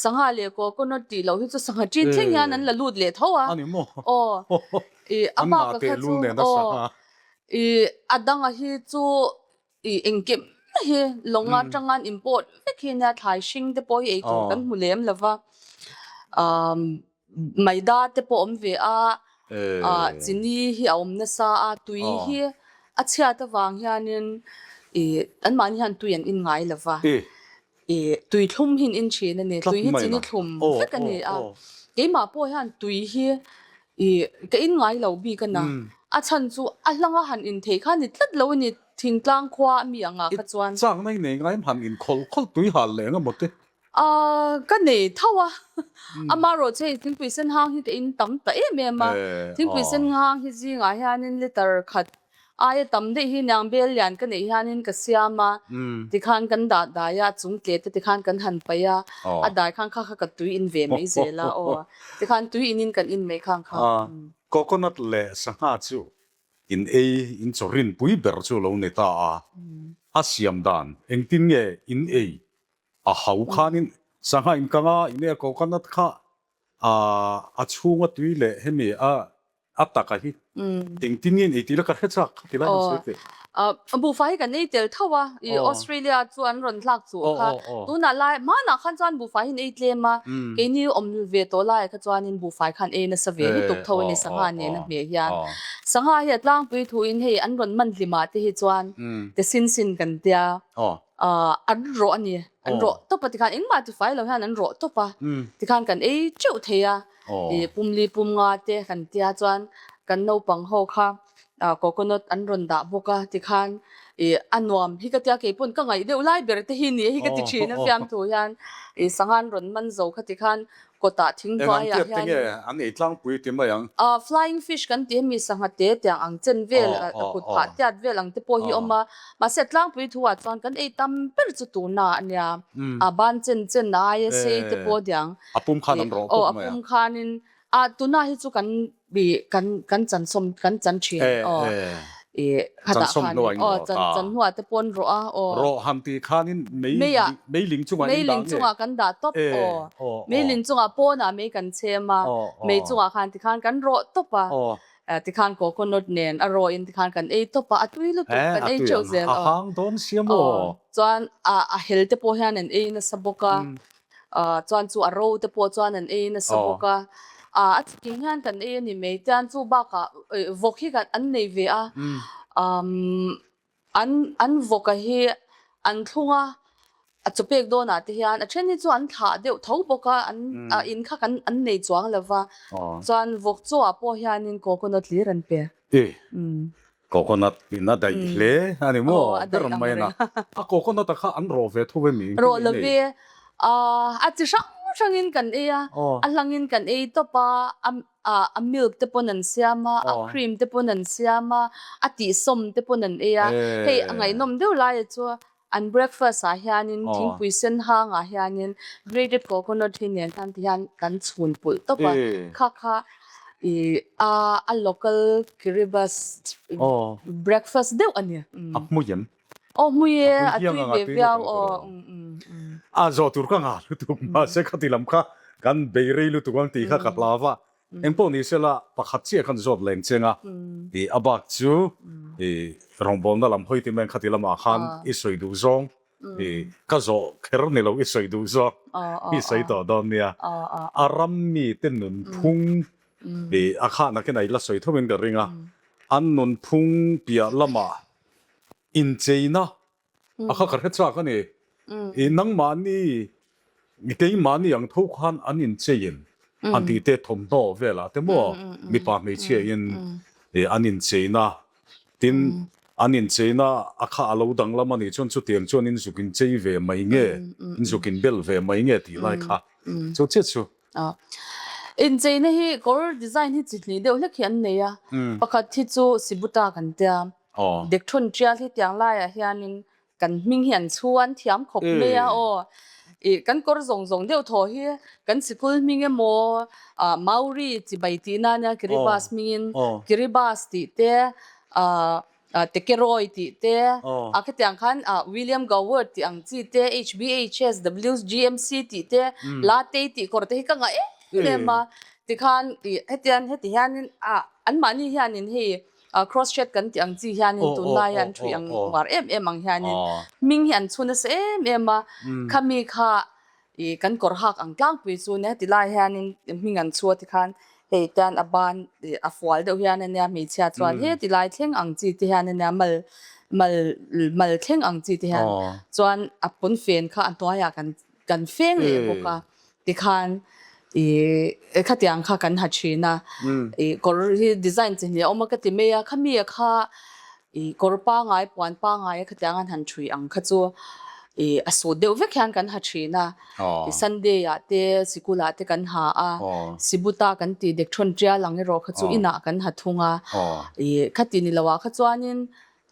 sangha leh coconut tih loh hi chu sangha ṭin thleng hian an la lut leh tho a, aw i a bak a kha chu aw. I a danga hi chu i engkim hi lawng atanga an import vek hi nia thlai hring te pawh hi ei tur kan hmu lem lo va, maida te pawh awm ve a, chini hi a awm nasa a, tui hi a chhiat avang hianin i anmahni hian tui an in ngai lo va. I tui thlum hi an in thin a ni. Tui hi chini thlum vek a ni a. Keimah pawh hian tui hi i ka in ngai lo bik a na. A chhan chu a hlanga han in theih kha ni tlat lo a ni thingtlang khua a mi angah kha chuan. Chakna i nei ngai em han in khawlh khawlh tui hal leh eng emaw te? Ka nei tho a. Amaherawh chu hei thingpui sen hang hi ka in tam ta em em a. Thingpui sen hang hi zingah hianin liter khat Aia tam daih hi niang bel lian ka neih hianin ka siam a, tikhan kan dah dai a, a chung tle te tikhan kan han paih a, a dai khan kha kha ka tui in ve mai zel a aw, tikhan tui in in kan in mai khang kha. Coconut leh sangha chu in ei in chaw rinpui ber chu lo ni ta a, a siam dan engtin nge in ei a hau khanin sangha in kang a, in ei a coconut kha a chhunga tui leh hemi a A taka hi engtin nge in ei tih la ka hre chak kha ti lai han sawi teh. Aw buhfai hi kan ei tel tho a, i Australia chu an rawn hlak chu kha tunah lai hmanah khan chuan buhfai hi an ei tlem a, keini awm ve tawh laiah kha chuanin buhfai khan ei nasa ve lutuk tho a ni sangha nen a hmeh hian. Sangha hi a tlangpui thuin hei an rawn man hlimah te hi chuan te sin sin kan tia an rawh a ni, an rawh tawp a tikhan engmah tifai lo hian an rawh tawp a tikhan kan ei teuh thei a. I pumli pum nga te kan tia chuan kan naupang ho kha coconut an rawn dah bawk a tikhan i a nuam hi ka tia keipawn ka ngaih deuh lai ber te hi ni hi ka ti thin a fiamthu hian i sangha an rawn man zo kha tikhan kawtah thing hnuaiah hian. Eng ang tiat te nge an ei tlangpui ti mai ang? Flying fish kan ti hemi sangha te tiang ang chen vel a kut phah tiat vel ang te pawh hi awm a mahse tlangpui thu ah chuan kan ei tam ber chu tuna a nia a ban chen chen a aia sei te pawh diang. A pum khan an rawh pawp mai a. Aw, a pum khanin a tuna hi chu kan i kan kan chansawm kan chan thin aw i khatah khan aw chan chan hnuah te pawh an rawh a aw. Rawh han tih khanin mei meiling chungah in dah nge? Meiling chungah kan dah tawp aw. Meiling chungah pawnah mei kan chhem a, mei chungah khan tikhan kan rawh tawp a. Tikhan coconut nen a rawh in tikhan kan ei tawp a, a tui lutuk kan ei teuh zel aw. A hang dawn sia maw? Chuan a hel te pawh hian an ei nasa bawk a. Chuan chu a ro te pawh chuan an ei nasa bawk a, a chikim hian kan ei a ni mai. Tian chu bakah vawk hi an nei ve a, an an vawka hi an thlung a, a chaw pek dawnah te hian a then hi chu an thlah deuh tho bawk a, an in kha kan an nei chuang lo va, chuan vawk chaw ah pawh hianin coconut hlir an pe. Coconut in a daih hle a ni maw? Ber mai a na. A coconut a kha an rawh ve tho em? Rawh lo ve. A chi hrang hrangin kan ei a, a hlangin kan ei tawp a, a milk te pawn an siam a, a cream te pawn an siam a, a tihsawm te pawn an ei a. Hei a ngaihnawm deuh laia chu an breakfast ah hianin thingpui sen hang ah hianin grated coconut hi nen khan ti hian kan chhun pulh tawp a, kha kha i a a local Kiribati breakfast deuh a ni. A hmui em? Aw hmui e, a tui ve viau aw. A zawh tur ka ngah lutuk mahse khati lam kha kan bei rei lutuk ang tih kha ka hlau a. Engpawh ni sela pakhat chiah khan zawt leng cheng a, i a bak chu i rawngbawlna lam hawi ti mai ang khati lamah khan i sawi duh zawng i ka zawh kher ni lo i sawi duh zawng i sawi tawh dawn nia. A ram mite nunphung i a khahna khin a i la sawi tho in ka ring a, an nunphung piah lamah incheina. A kha ka hre chak a ni. I nangmahni, i keimahni ang tho khan an incheiin an tih te thawmhnaw velah te maw mipa hmeichhia in an incheina tin an incheina a kha a lo danglam a nih chuan chutiang chuan in zuk inchei ve mai nge, in zuk inbel ve mai nge tih lai kha chu chiah chu. Incheina hi kawr design hi chi hnih deuh hlek hi an nei a, pakhat hi chu Sibuta kan tia. Dekṭhawn ṭial hi tiang laiah hianin kan hming hi an chhu a, an thiam khawp mai a aw. Ih kan kawr zawng zawng deuh thaw hi kan sikul hming emaw ah Maori chibai tihna ania Kiribati hmingin Kiribati tih te ah Tekeroi tih te ah khatiang khan ah William Goward tih ang chi te HBHS WGMC tih te Latei tih kawr te hi ka ngah em em a tikhan ih hetian heti hianin ah anmahni hianin hei Cross thread kan tih ang chi hianin tunlaia an ṭhui ang uar em em ang hianin hming hi an chhun nasa em em a, khami kha ih kan kawr hak ang tlangpui chu nia tilai hianin hming an chhu a tikhan hei tian a ban ih a fual deuh hian ania hmeichhia chuan he tilai thleng ang chi te hian ania mal mal mal thleng ang chi te hian chuan a pawnfen kha a hnuaiah kan kan feng leh bawk a tikhan ih khatiang kha kan ha thin a ih kawr hi design chi hnih a awm a ka ti mai a khami a kha ih kawr pangai puan pangai a khatiang an han thui ang kha chu ih a sut deuh vek hian kan ha thin a ih sunday ah te sikul ah te kan ha a sibuta kan tih dek thawn tial ang erawh kha chu inah kan ha thung a ih khati ni lo ah kha chuanin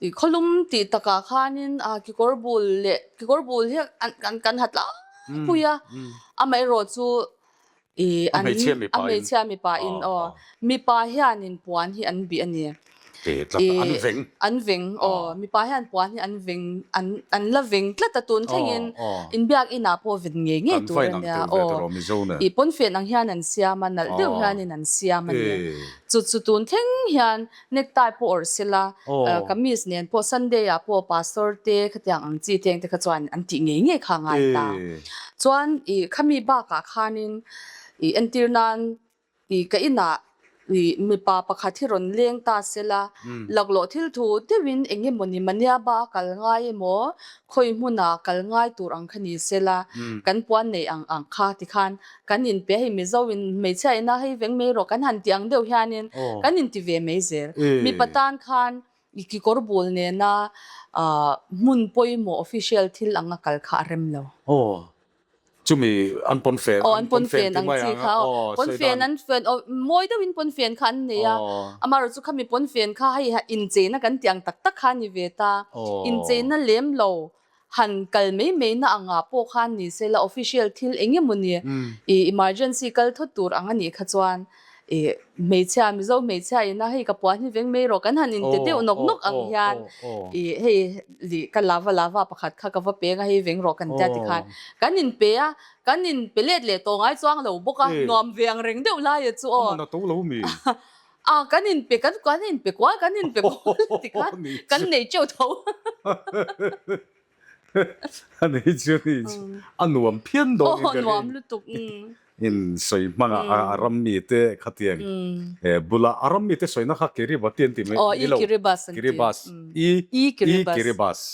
I khawlum tih takah khanin a kekawr bul leh kekawr bul hi an kan ha tlangpui a, amaherawh chu i an a hmeichhia mipa in aw mipa hianin puan hi an bih a ni. An veng. An veng aw mipa hian puan hi an veng an an la veng tlat a tun thlengin inbiak inah pawh ven ngei ngei tur a nia aw i pawnfen ang hian an siam a nalh deuh hianin an siam a ni. Chu chu tun thleng hian Necktie pawh awrh sela, kamis nen pawh Sunday ah pawh pastor te khatiang ang chi te engte kha chuan an tih ngei ngei kha a ngai ta. Chuan ih khami bakah khanin ih entir nan ih ka inah ih mipa pakhat hi rawn leng ta sela, laklawh thil thu deuhin eng emawni mania ba a kal ngai emaw khawi hmuna kal ngai tur ang kha ni sela, kan puan neih ang ang kha tikhan Kan inpe hei Mizo in hmeichhia ina hei veng mai rawh kan han ti ang deuh hianin kan inti ve mai zel. Mipa tan khan i kekawr bul nena hmun pawimawh official thil anga kal kha a rem lo. Aw chumi an pawnfen Aw an pawnfen ang chi kha aw pawnfen an fen aw mawi deuhin pawnfen kha an nei a amaherawh chu khami pawnfen kha hei incheina kan tih ang tak tak kha a ni ve ta incheina lem lo Han kal mai mai na angah pawh khan ni se la official thil eng emaw ni i emergency kal thawt tur ang a nih kha chuan i hmeichhia Mizo hmeichhia ina hei ka puan hi veng mai rawh kan han inte deuh nawk nawk ang hian i hei lih ka lava lava pakhat kha ka va peng a hei veng rawh kan tia tikhan kan inpe a kan inpe let leh tawh ngai chuang lo bawk a nuam ve ang reng deuh lai a chu aw. A to lo mi. A kan inpe kan kan inpe kual kan inpe kual ti khan kan nei teuh tho. A nei chu ni chu a nuam phian dawn in ka ring. Aw nuam lutuk. In sawi hmanga a ram mite khatiang bula a ram mite sawina kha Kiribati an ti mai ni lo. Kiribati an ti. Kiribati i Kiribati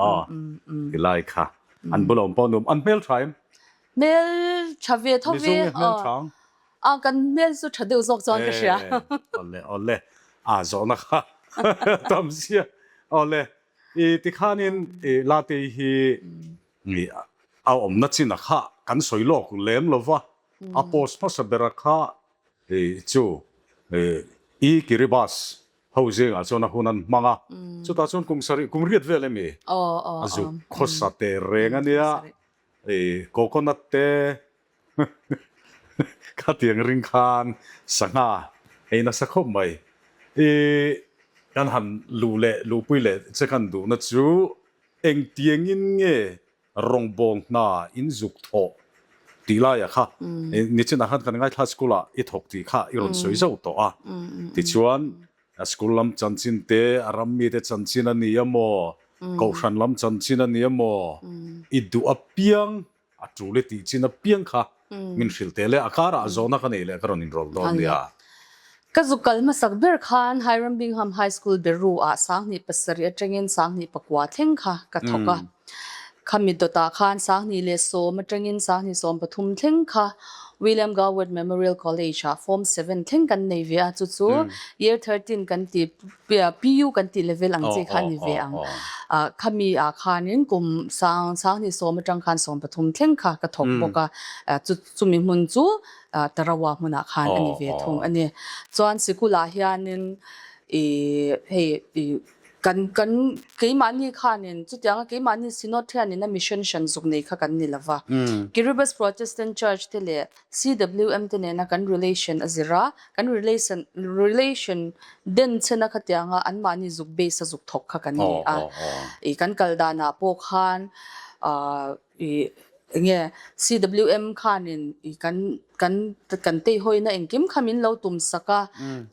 a ti lai kha an bula awm pawh nuam an hmel tha em? Hmel tha ve tho ve. Mizo nge hmel tha ang? A kan hmel chu tha deuh zawk chuan ka hria. Awle awle a zawhna kha tam sia. Awle i tikhanin i Latei hi i a awmna chin a kha kan sawi lawk lem lova a post hmasa bera kha i chu i Kiribati ho zingah chuan a hun an hmang a chutah chuan kum sarih kum riat vel emi a zuk khawsa teh reng ania i coconut te Khatiang ring khan sangha ei nasa khawp mai. I kan han luh leh luhpui leh che kan duhna chu engtiangin nge rawngbâwl hna in zuk thawh tih laiah kha nichinah khan kan ngaithla school ah i thawk tih kha i rawn sawi zauh tawh a. Tichuan school lam chanchin te, a ram mite chanchin a ni emaw, kohhran lam chanchin a ni emaw, i duh apiang A tul i tih chin apiang kha min hrilh teh le, a karah zawhna ka neih leh ka rawn inrawlh dawn nia. Ka zuk kal hmasak ber khan Hiram Bingham High School Beru ah 2007 atangin 2009 thleng kha ka thawk a. Khami dawtah khan 2010 atangin 2013 thleng kha William Goward Memorial College-ah Form Seven thleng kan nei ve a, chu chu Year 13 kan tih, PU kan tih level ang chi kha a ni ve ang. Khami ah khanin kum 2010 atang khan 13 thleng kha ka thawk bawk a, chu chumi hmun chu Tarawa hmunah khan a ni ve thung a ni. Chuan sikulah hianin ih hei ih Kan kan keimahni khanin chutianga keimahni Synod hianin a mission hran zuk nei kha kan ni lova. Kiribati Protestant Church te leh CWM te nena kan relation a zir a, kan relation relation den chena khatianga anmahni zuk base a zuk thawk kha kan ni a. Ih kan kal danah pawh khan ah ih enge CWM khanin ih kan kan kan teihawina engkim kha min lo tum sak a,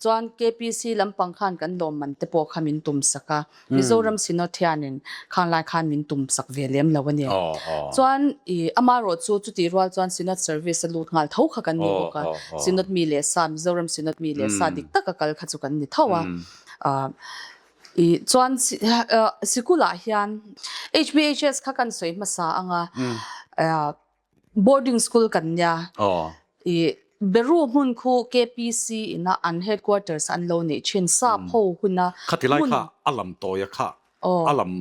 chuan KPC lampang khan kan lawmman te pawh kha min tum sak a, Mizoram Synod hianin khang lai khan min tum sak ve lem lo a ni. Chuan ih amaherawh chu chutih rual chuan Synod service a lut nghal tho kha kan ni bawk a, Synod mi leh sa, Mizoram Synod mi leh sa dik taka kal kha chu kan ni tho a. Ih chuan sikulah hian HBHS kha kan sawi hmasa ang a, boarding school kan nia. Ih Beru hmun khu KPC ina an headquarters an lo neih thin sap ho huna Khati lai kha a lam tawia kha a lam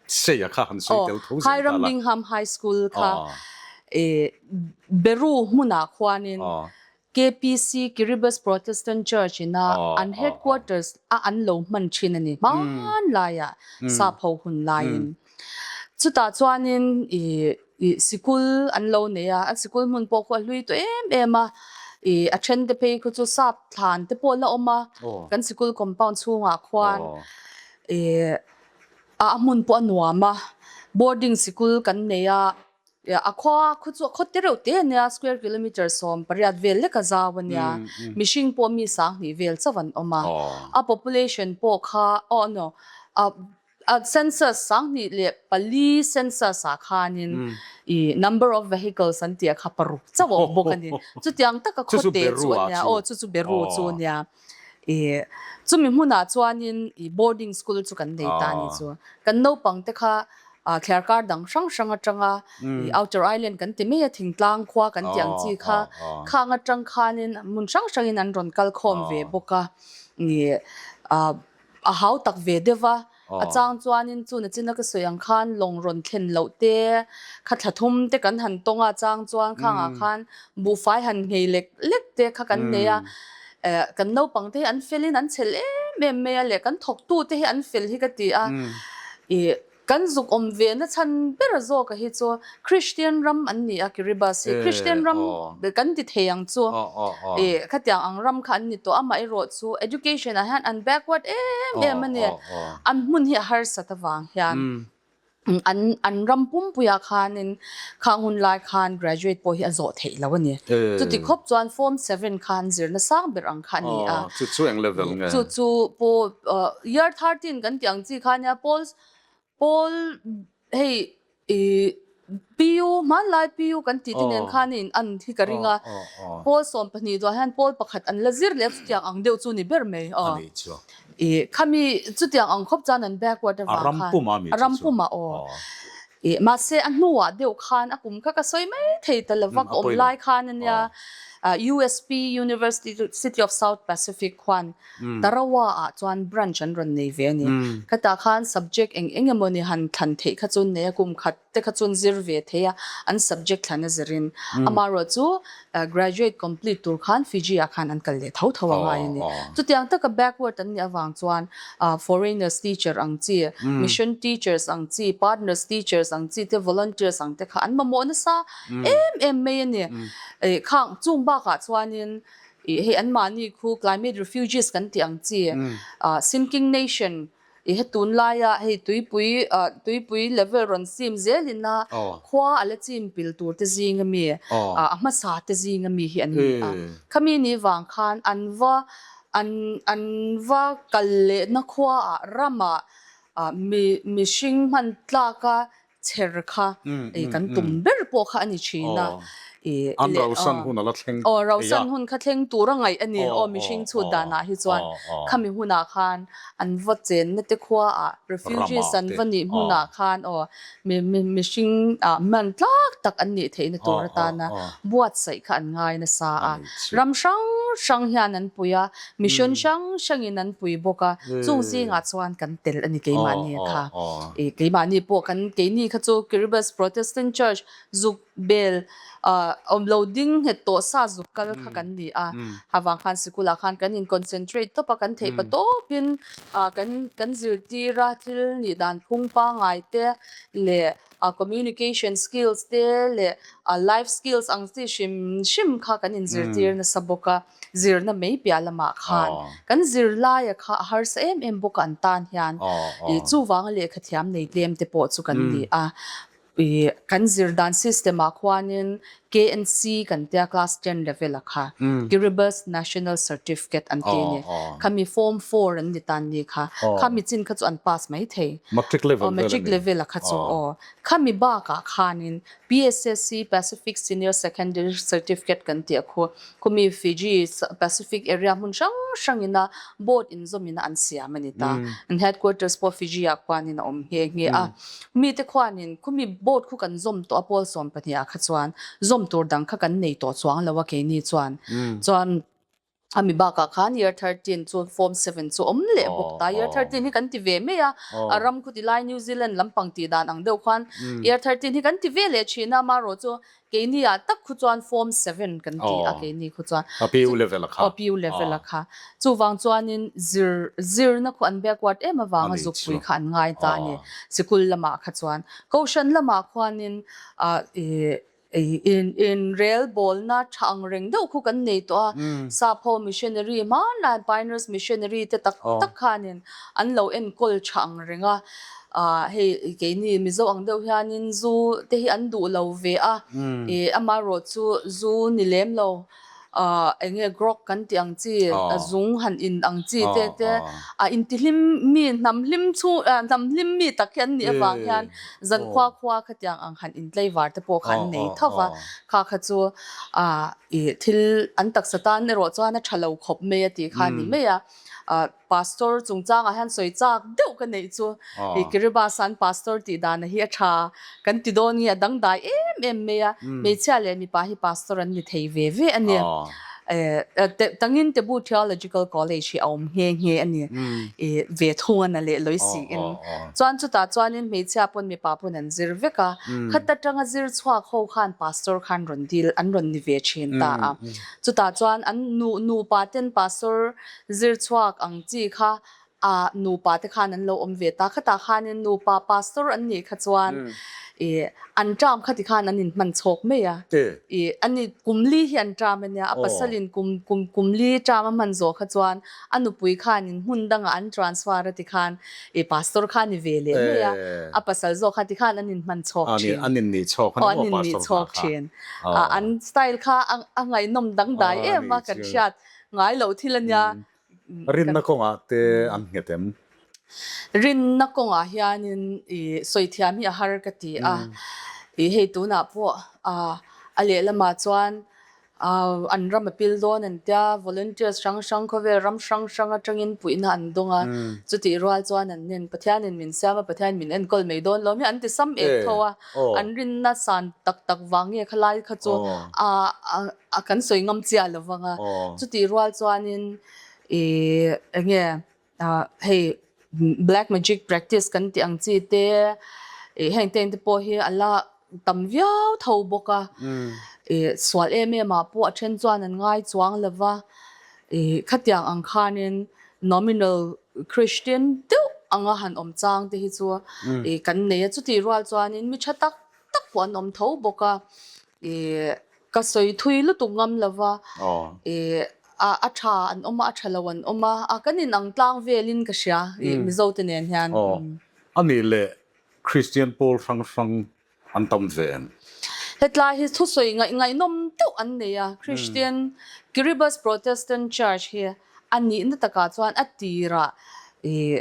seia kha han sawi tel tho zel ta la. Hiram Bingham High School kha ih Beru hmunah khuanin KPC, Kiribati Protestant Church ina an headquarters a an lo hman thin a ni hmanlaiah sap ho hun laiin. Chutah chuanin ih ih sikul an lo nei a, an sikul hmun pawh khu a hlui tawh em em a, ih a then te phei khu chu sap thlan te pawh la awm a, kan sikul compound chhungah khuan ih a hmun pawh a nuam a, boarding sikul kan nei a. A khua khu chu a khaw te reuh te a nia, square kilometre 18 vel lek a zau a nia, mihring pawh mi 2000 vel chauh an awm a, a population pawh kha aw no a census 2004 census ah khanin i number of vehicles an tih ah kha paruk chauh a awm bawk a ni, chutiang taka khaw te chu a nia, aw chu chu Beru chu a nia, i chumi hmunah chuanin i boarding school chu kan nei ta a ni chu, kan naupang te kha Thliarkar dang hrang hrang atanga Outer Island kan ti mai a, thingtlang khua kan tih ang chi kha khang atang khanin hmun hrang hrangin an rawn kal khawm ve bawk a, a hau tak ve deuh va, a chang chuanin chu nachina ka sawi ang khan lawng rawn thlen loh te, kha thla thum te kan han tawng a, a chang chuan khangah khan buhfai han nghei lek lek te kha kan nei a, kan naupang te hi an felin an chhel em em mai a leh kan thawktu te hi an fel hi ka ti a, ih. Kan zuk awm ve na chhan ber zawk a hi chu Christian ram an ni a Kiribati hi Christian ram kan ti thei ang chu ih khatiang ang ram kha an ni tawh amaherawh chu education ah hian an backward em em a ni an hmun hi a harsat avang hian an an ram pumpuiah khanin khang hun lai khan graduate pawh hi a zawh theih lo a ni chuti khawp chuan form seven khan zirna sang ber ang kha a ni a chu chu eng level nge chu chu pawh year 13 kan tih ang chi kha nia pawl Pawl hei ih PU hmanlai PU kan tih te nen khan in an hi ka ring a, pawl 12 duah hian pawl pakhat an la zir leh a chutiang ang deuh chu ni ber mai aw. Ih khami chutiang ang khawp chuan an backward avang khan a ram pumah aw. Ih mahse a hnuah deuh khan a kum kha ka sawi mai thei ta lova ka awm lai khan ania USP University City of South Pacific khuan Tarawa ah chuan branch an rawn nei ve a ni. Khatah khan subject eng eng emaw ni han thlan theih kha chu nei a, kum khat te kha chuan zir ve thei a, an subject thlan a zirin. Amaherawh chu graduate complete tur khan Fiji ah khan an kal leh tho tho a ngai a ni. Chutiang taka backward an nih avang chuan foreigners teacher ang chi, mission teachers ang chi, partners teachers ang chi te, volunteers ang te kha an mamawh nasa em em mai a ni. Khang chung bakah chuanin Ih hei anmahni khu climate refugees kan tih ang chi ah sinking nation ih he tunlaia hei tuipui ah tuipui level rawn sim zel ina khua a la chim pil tur te zing ami ah a hmasa te zing ami hi an ni a. Khami ni vang khan an va an an va kal lehna khua ah ramah ah mi mihring hman tlaka chher kha ei kan tum ber pawh kha a ni thin a. I An rausan hun a la thleng Aw, rausan hun kha thleng tur a ngaih a ni. Aw, mihring chhut danah hi chuan khami hunah khan an va chenna te khuaah refugees an va nih hmunah khan aw mihring ah hman tlak tak an nih theihna tur atana buatsaih kha an ngai nasa a. Ram hrang hrang hian an pui a, mission hrang hrangin an pui bawk a, chung zingah chuan kan tel a ni keimahni kha. Keimahni pawh kan keini kha chu Kiribati Protestant Church zuk Bel awm lo ding nghet tawh sa zuk kal kha kan ni a, avang khan sikulah khan kan in concentrate tawp a, kan theih pa tawpin kan kan zirtir a, thil nih dan phung pangngai te leh communication skills te leh life skills ang chi hrim hrim kha kan in zirtir nasa bawk a, zirna mai piah lamah khan kan zirlaia kha a harsa em em bawk a an tan hian chuvanga lehkha thiam nei tlem te pawh chu kan ni a. I kan zir dan system ah khuanin KNC kan tia class ten level a kha Kiribati National Certificate an ti a ni. Khami form four an ni tan ni kha. Khami chin kha chu an pass mai thei. Matric level vel a ni. Matric level a kha chu aw. Khami bakah khanin PSSC Pacific Senior Secondary Certificate kan tih a khu. Khumi Fiji Pacific area hmun hrang hrangin a board inzawmin an siam a ni ta. An headquarters pawh Fiji ah khuanin a awm nghe nghe a. Mite khuanin khumi board khu kan zawm tawh a pawl 12 ah kha chuan zawm tur dang kha kan nei tawh chuang lo a keini chuan. Chuan a mi bakah khan year 13 chu form 7 chu awm leh bawk ta. Year 13 hi kan ti ve mai a, a ram khu tilai New Zealand lampang tih dan ang deuh khuan year 13 hi kan ti ve leh thin a, amaherawh chu Keini ah tak khu chuan form seven kan ti a keini khu chuan. A PU level a kha. Aw PU level a kha. Chuvang chuanin zir zirna khu an backward em avanga zukpui kha an ngai ta a ni. Sikul lamah kha chuan. Kohhran lamah khuanin ah i in in rel bawlna tha ang reng deuh khu kan nei tawh a. Sap ho missionary hmanlai pioneers missionary te tak tak khanin an lo enkawl tha ang reng a. Ah hei keini Mizo ang deuh hianin zu te hi an duh lo ve a, ih amaherawh chu zu ni lem lo ah eng nge grog kan tih ang chi, zung han in ang chi te te ah intihlim mi hnam hlim chhung ah hnam hlim mi tak hi an nih avang hian zan khua khua khatiang ang han intlaivar te pawh kha an nei tho va, kha kha chu ah ih thil an taksa tan erawh chuan a tha lo khawp mai a tih kha a ni mai a. Ah Pastor chungchangah hian sawi chak deuh ka neih chu i Kiribati an pastor tih dana hi a tha kan ti dawn nge a dangdai em em mai a, hmeichhia leh mipa hi pastor an ni thei ve ve a ni. Tangin Tebu Theological College hi a awm nghe nghe a ni i ve thung a na leh lawi siin. Chuan chutah chuanin hmeichhia pawn mipa pawn an zir vek a, khat atanga zir chhuak ho khan pastor khan rawn dil an rawn ni ve thin ta a. Chutah chuan an nu nupa ten pastor Zir chhuak ang chi kha a nupa te khan an lo awm ve ta. Khatah khanin nupa pastor an nih kha chuan i an term kha ti khan an inhman chhawk mai a. I ani kum li hi an term a nia, a pasalin kum kum kum li term a hman zawh kha chuan a nupui khanin hmun dangah an transfer a ti khan i pastor kha a ni ve leh mai a, a pasal zawk kha ti khan an inhman chhawk thin. An innih chhawk a ni maw pastor hna kha? An style kha a ngaihnawm dangdai em a kan hriat. Ngai loh thil a nia. Rinna kawngah te an nghet em? Rinna kawngah hianin i sawi thiam hi a har ka ti a. I hei tunah pawh a lehlamah chuan an ram a pil dawn an tia, volunteers hrang hrang khawvel ram hrang hrang atangin puihna an dawng a. Chutih rual chuan an nen Pathianin min siam a, Pathianin min enkawl mai dawn lo hi an ti sam ek tho a. An rinna san tak tak vang nge khalai kha chu a A kan sawi ngam chiah lo vang a, chutih rual chuanin ih eng nge hei black magic practice kan tih ang chi te ih heng te te pawh hi a la tam viau tho bawk a, ih sual em em ah pawh a then chuan an ngai chuang lo va, ih khatiang ang khanin nominal Christian deuh anga han awm chang te hi chu ih kan nei a, chutih rual chuanin mi tha tak tak pawh an awm tho bawk a. Ih ka sawi thui lutuk ngam lo va, ih a a tha an awm a, a tha lo an awm a, a kan inang tlang velin ka hria ih Mizo te nen hian. Aw, a nih leh Kristian pawl hrang hrang an tam ve em? Hetlai hi thusawi ngaih ngaihnawm deuh an nei a, Kristian Kiribati Protestant Church hi a nihna takah chuan a tirah ih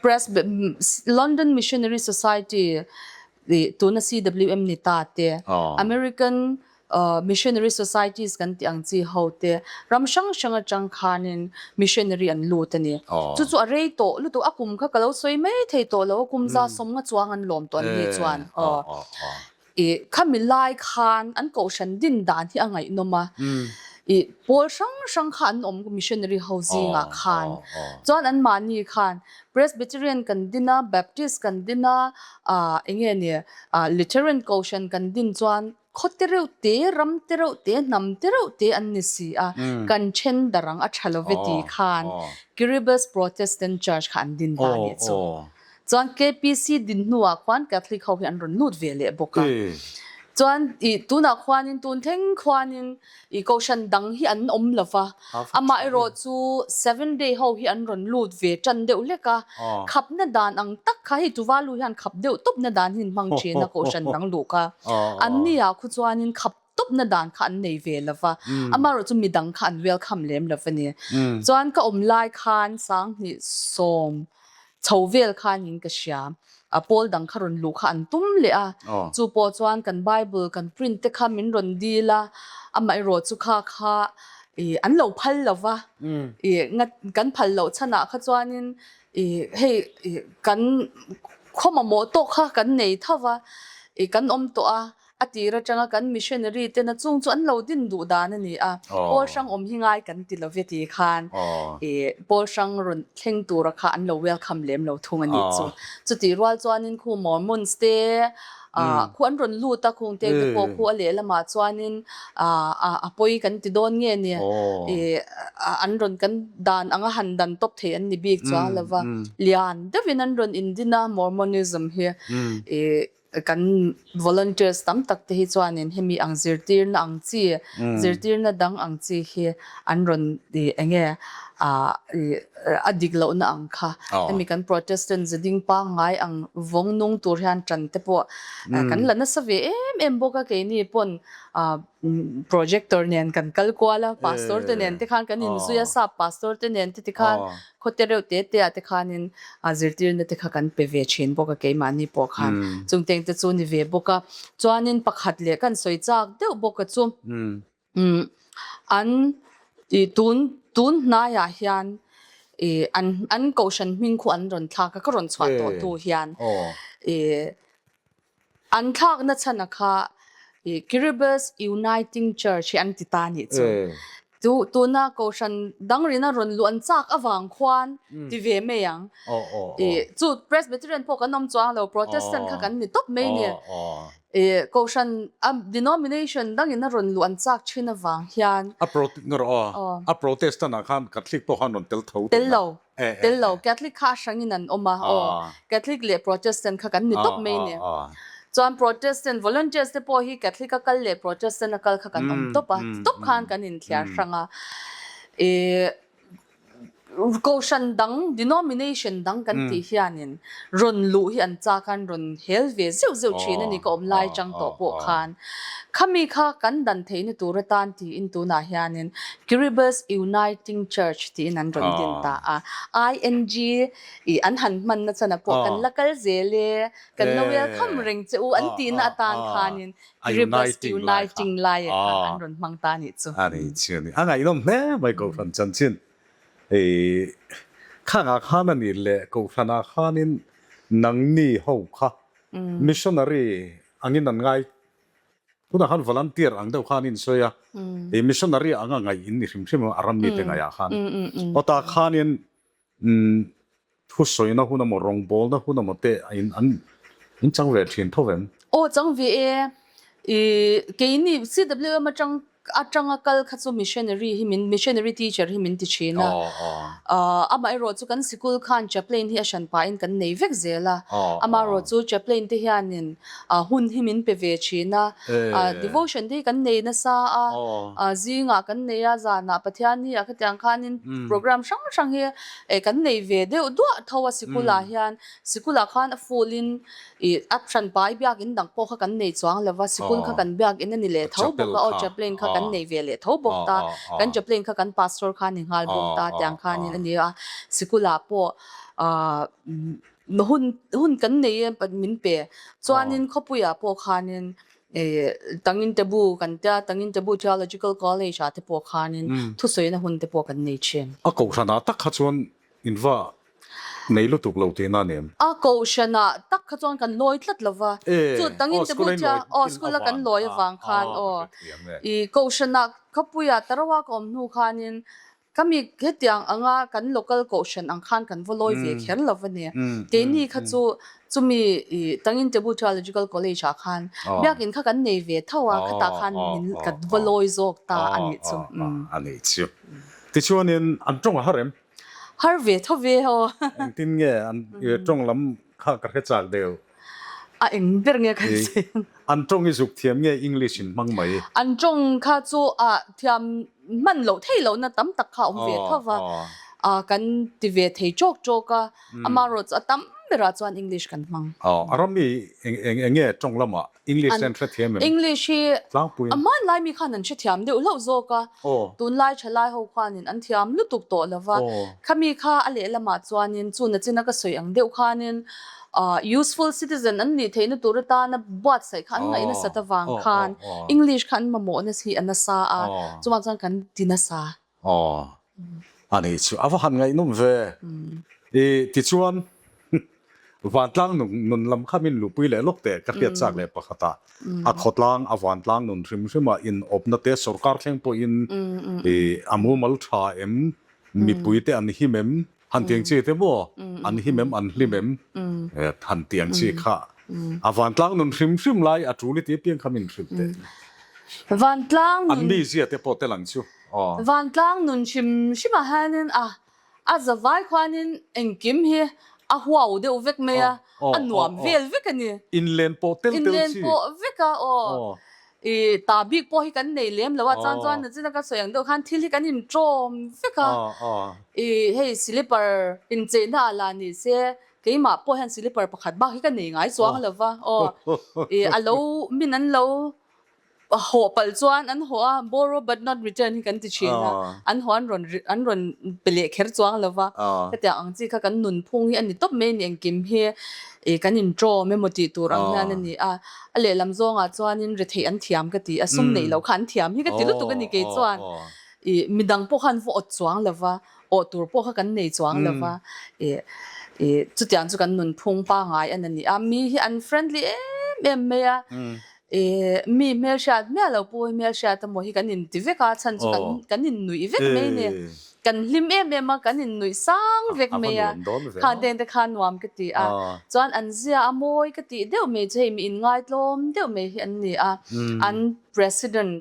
Pres London Missionary Society Ih tuna CWM ni ta te, American Missionary Societies kan tih ang chi ho te ram hrang hrang atang khanin missionary an lut a ni. Chu chu a rei tawh lutuk a kum kha ka lo sawi mai thei tawh lo a kum za sawmnga chuang an lawm tawh an ni chuan aw. I khami lai khan an kohhran din dan hi a ngaihnawm a, i pawl hrang hrang kha an awm missionary ho zingah khan chuan anmahni khan Presbyterian kan din a, Baptist kan din a, ah eng nge ni ah Lutheran kohhran kan din chuan khaw te reuh te, ram te reuh te, hnam te reuh te an ni si a, kan then darang a tha love ti khan Kiribati Protestant Church kha an din ta a nih chu. Chuan KPC din hnuah khuan Catholic ho hi an rawn lut ve leh bawk a. Chuan i tunah khuanin tun thleng khuanin i kohhran dang hi an awm lo va, amaherawh chu Seven Day ho hi an rawn lut ve tan deuh hlek a. Khapna dan ang tak kha hei Tuvalu hian khap deuh tawpna dan hi an hmang thin a kohhran dang luh kha. Anni-ah khu chuanin khap tawpna dan kha an nei ve lo va, amaherawh chu midang kha an welcome lem lo a ni. Chuan ka awm lai khan Sanghnih sawm chho vel khanin ka hria, a pawl dang kha rawn luh kha an tum leh a, chu pawh chuan kan Bible kan print te kha min rawn dil a, amaherawh chu kha kha ih an lo phal lo va, ih kan phal loh chhanah kha chuanin ih hei ih kan khaw mamawh tawk kha kan nei tho va, ih kan awm tawh a, A tir atanga kan missionary te na chung chu an lo din duh dan a ni a, Pawl hrang awm hi ngai kan ti lo ve ti khan i Pawl hrang rawn thleng tura kha an lo welcome lem lo thung a nih chu. Chutih rual chuanin khu Mormons te khu an rawn lut a, khung te te pawh khu a lehlamah chuanin a pawi kan ti dawn nge ni i an rawn kan dan anga han dan tawp thei an ni bik chuang lo va, lian deuhin an rawn indin a Mormonism hi i Kan volunteers tam tak te hi chuanin hemi ang zirtirna ang chi, zirtirna dang ang chi hi an rawn ti eng nge a dik lohna ang kha. Hemi kan Protestant ziding pangngai ang vawng nung tur hian tan te pawh kan la nasa ve em em bawk a, keini pawn projector nen kan kal kual a, pastor te nen te khan kan inzui a, sap pastor te nen te tikhan Khaw te reuh te te ah te khanin zirtirna te kha kan pe ve thin bawk a keimahni pawh khan chung teng te chu ni ve bawk a. Chuanin pakhat leh kan sawi chak deuh bawk a chu an tun tun hnaiah hian an an kohhran hming khu an rawn thlak a ka rawn chhuah tawh tu hian An thlakna chhana kha Kiribati Uniting Church hi an ti ta nih chu. Chu tuna Kohhran dang rina rawn luh an chak avang khuan ti ve mai ang. Chu Presbyterian pawh kan awm chuang lo, Protestant kha kan ni tawp mai ni. Kohhran a denomination dangin a rawn luh an chak thin avang hian. A Protestant ah khan Catholic pawh khan rawn tel tho tihna. Tel lo. Tel lo, Catholic kha a hrangin an awm a, aw, Catholic leh Protestant kha kan ni tawp mai ni. Chuan Protestant volunteers te pawh hi Catholic a kal leh Protestant a kal kha kan awm tawp a, tawp khan kan inthiar hrang a. Ih, Kohhran dang, denomination dang kan tih hianin rawn luh hi an chak a, an rawn hel ve zeuh zeuh thin a ni ka awm lai chang tawh pawh khan. Khami kha kan dan theihna tur atan tiin tunah hianin Kiribati Uniting Church tiin an rawn din ta a. ING ih an han hmanna chana pawh kan la kal zel e, kan la welcome reng che u an tihna atan khanin Kiribati Uniting laia khan an rawn hmang ta nih chu. A ni chu a ni. A ngaihnawm hle mai Kohhran chanchin. Ih khangah khan a nih leh Kohhranah khanin nangni ho kha missionary angin an ngai Tunah khan volunteer ang deuh khan in sawi a, i missionary anga ngaih in ni hrim hrim a ram mite ngaihah khan. Awtah khanin thusawina hun emaw rawngbawlna hun emaw te in an in chang ve thin tho vem? Aw chang ve e, i keini CWM atang atanga kal kha chu missionary hi min missionary teacher hi min ti thin a, amaherawh chu kan sikul khan chaplain hi a hran pahin kan nei vek zel a, amaherawh chu chaplain te hianin hun hi min pe ve thin a, devotion te hi kan nei nasa a, zingah kan nei a, zanah Pathian hi a khatiang khanin program hrang hrang hi kan nei ve deuh duah tho a sikulah hian, sikulah khan a full in ih a hran pai biakin dang pawh kha kan nei chuang lo va, sikul kha kan biakin a ni leh tho bawk a, aw chaplain kha kan nei ve leh tho bawk ta, kan chaplain kha kan pastor kha a ni nghal bawk ta tiang khanin a ni a, sikulah pawh ah hun hun kan nei e min pe, chuanin khawpuiah pawh khanin. Tangintebu kan tia, Tangintebu Theological College ah te pawh khanin thusawina hun te pawh kan nei thin. A kohhranah tak kha chuan in va nei lutuk lo tihna a ni em? A kohhranah tak kha chuan kan lawi tlat lo va, chu Tangintebu Thea, aw school a kan lawi avang khan aw, i kohhranah khawpuia Tarawa ka awm hnu khanin Ka mi hetiang anga kan local kohhran ang khan kan va lawi ve kher lo va ni. Keini kha chu chumi i Tangintebu Theological College ah khan biakin kha kan nei ve tho a, khatah khan min ka va lawi zawk ta a nih chu. A nih chu. Tichuanin an tawng a har em? Har ve tho ve aw. Engtin nge an tawng lam kha ka hre chak deuh. A eng ber nge kan sawi ang? An tawng i zuk thiam nge English in hmang mai? An tawng kha chu a thiam hman loh theih lohna tam tak kha a awm ve tho va, kan ti ve thei tawk tawk a, amaherawh chu a tam berah chuan English kan hmang. A ram hi eng nge tawng lamah English te an hrethiam em? English hi a hmanlai mi khan an hrethiam deuh hlauh zawk a, tunlai thalai ho khanin an thiam lutuk tawh lo va, khami kha a lehlamah chuanin chuna china ka sawi ang deuh khanin Useful citizen an nih theihna tur atana buatsaih kha an ngaih nasat avang khan English kha an mamawhna hi a nasa a, chuvang chuan kan ti nasa. Aw, a nih chu a va han ngaihnawm ve. I tichuan vantlang nun lam kha min luhpui leh lawk teh ka hriat chak leh pakhat a, a khawtlang a vantlang nun hrim hrim a inawpna te sorkar thleng pawhin i a mumal tha em, mipui te an him em? Han tiang chi te maw? An him em? An hlim em? Han tiang chi kha a vantlang nun hrim hrim lai a tul i ti apiang kha min hrilh teh. Vantlang nun. An mizia te pawh tel ang chu. Aw. Vantlang nun hrim hrim ah hianin a a zavai khuanin engkim hi a huau deuh vek mai a, a nuam vel vek a ni. Inlen pawh tel tel chi. Inlen pawh vek a aw. I ta bik pawh hi kan nei lem lo a, chuan chuan nachina ka sawi ang deuh khan thil hi kan inṭawm vek a, i hei slipper incheihna ah lah ni se keimah pawh hian slipper pakhat bak hi ka nei ngai chuang lo va, aw i a lo min an lo hawh palh chuan an hawh a, borrow but not return hi kan ti thin a, an hawh an rawn an rawn pe leh kher chuang lo va, hetiang ang chi kha kan nunphung hi a ni tawp mai a ni engkim hi. I kan intawm emaw tih tur ang hian a ni a, a lehlam zawngah chuanin retheih an thiam ka ti a, sum neih loh kha an thiam hi ka ti lutuk a ni kei chuan i midang pawh khan va awt chuang lo va, awh tur pawh kha kan nei chuang lo va, i i chutiang chu kan nunphung pangngai a ni a, mi hi an friendly em em mai a, i mi hmelhriat miah lo pawh hi hmelhriat emaw hi kan inti vek a, chhan chu kan kan innuih vek mai a ni. Kan hlim em em a, kan innuih sang vek mai a, kha den te kha nuam ka ti a, chuan an zia a mawi ka tih deuh mai chu hei mi inngaitlawm deuh mai hi an ni a, an president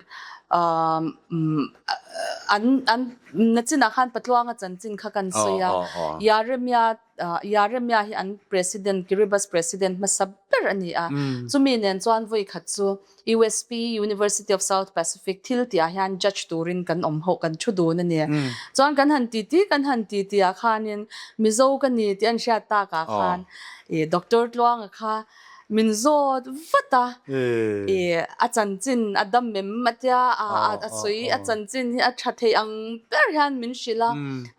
an an nachinah khan Patluanga chanchin kha kan sawi a, Yaremia Yaremia hi an president Kiribati president hmasa ber a ni a, chumi nen chuan vawi khat chu USP, University of South Pacific, thil tih ah hian judge turin kan awm ho, kan thu dun a ni. Chuan kan han titi kan han titi ah khanin Mizo ka ni tih an hriat tak ah khan i Doctor Tluanga kha min zawt vat a, i a chanchin a dam em a tia a a sawi a chanchin hi a tha thei ang ber hian min hrilh a,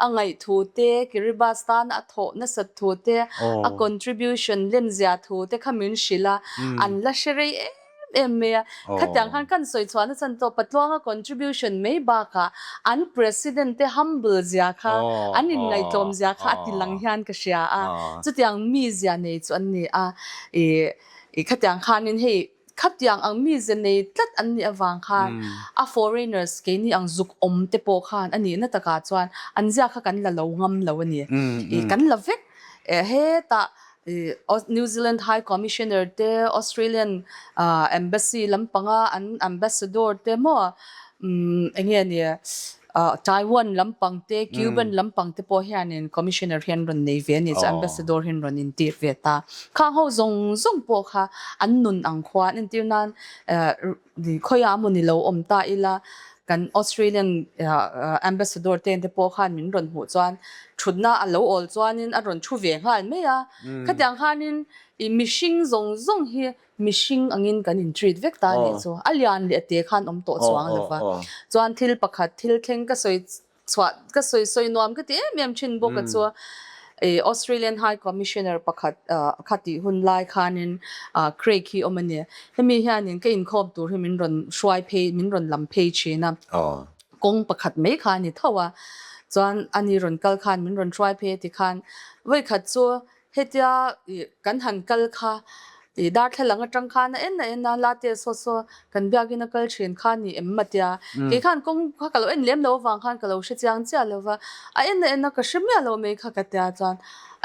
a ngaihthu te, Kiribati tana a thawh nasat thu te, a contribution lemzia thu te kha min hrilh a, an la hre rei em em mai a. Khatiang khan kan sawi chhuah na chan tawh Patluanga contribution mai bakah an president te humble zia kha, an inngaihtlawm zia kha a ti lang hian ka hria a. Chutiang mi zia nei chu an ni a. I khatiang khanin hei khatiang ang mi zia nei tlat an nih avang khan a foreigners keini ang zuk awm te pawh khan a nihna takah chuan an zia kha kan la lo ngam lo a ni. I kan la vek hetah New Zealand High Commissioner te, Australian Embassy lampanga an Ambassador te maw eng nge ni Taiwan lampang te, Cuban lampang te pawh hianin Commissioner hi an rawn nei ve a ni chu Ambassador hi an rawn intir ve ta. Khang ho zawng zawng pawh kha an nun ang khua an entir nan Khawiah maw ni lo awm ta ila, kan Australian Ambassador te te pawh khan min rawn hmuh chuan thutna a lo awl chuanin a rawn thu ve nghal mai a. Khatiang khanin i mihring zawng zawng hi mihring angin kan in treat vek ta a nih chu. A lian leh a te khan awm tawh chuang lo va. Chuan thil pakhat thil thleng ka sawi chhuah ka sawi sawi nuam ka ti em em thin bawk a chu. Australian High Commissioner pakhat kha tih hun lai khanin Craig hi awm a ni. Hemi hianin ka inkhawm tur hi min rawn hruai phei, min rawn lam phei thin a. Kawng pakhat mai kha a ni tho a. Chuan ani rawn kal khan min rawn hruai phei a ti khan vawikhat chu Hetia kan han kal kha i darthlalang atang khan a en a en a, Late saw saw kan biakin a kal thin kha ni em a tia. Kei khan kawng kha ka lo en lem lo avang khan ka lo hre chiang chiah lo va, a en a en a ka hre miah lo mai kha ka tia chuan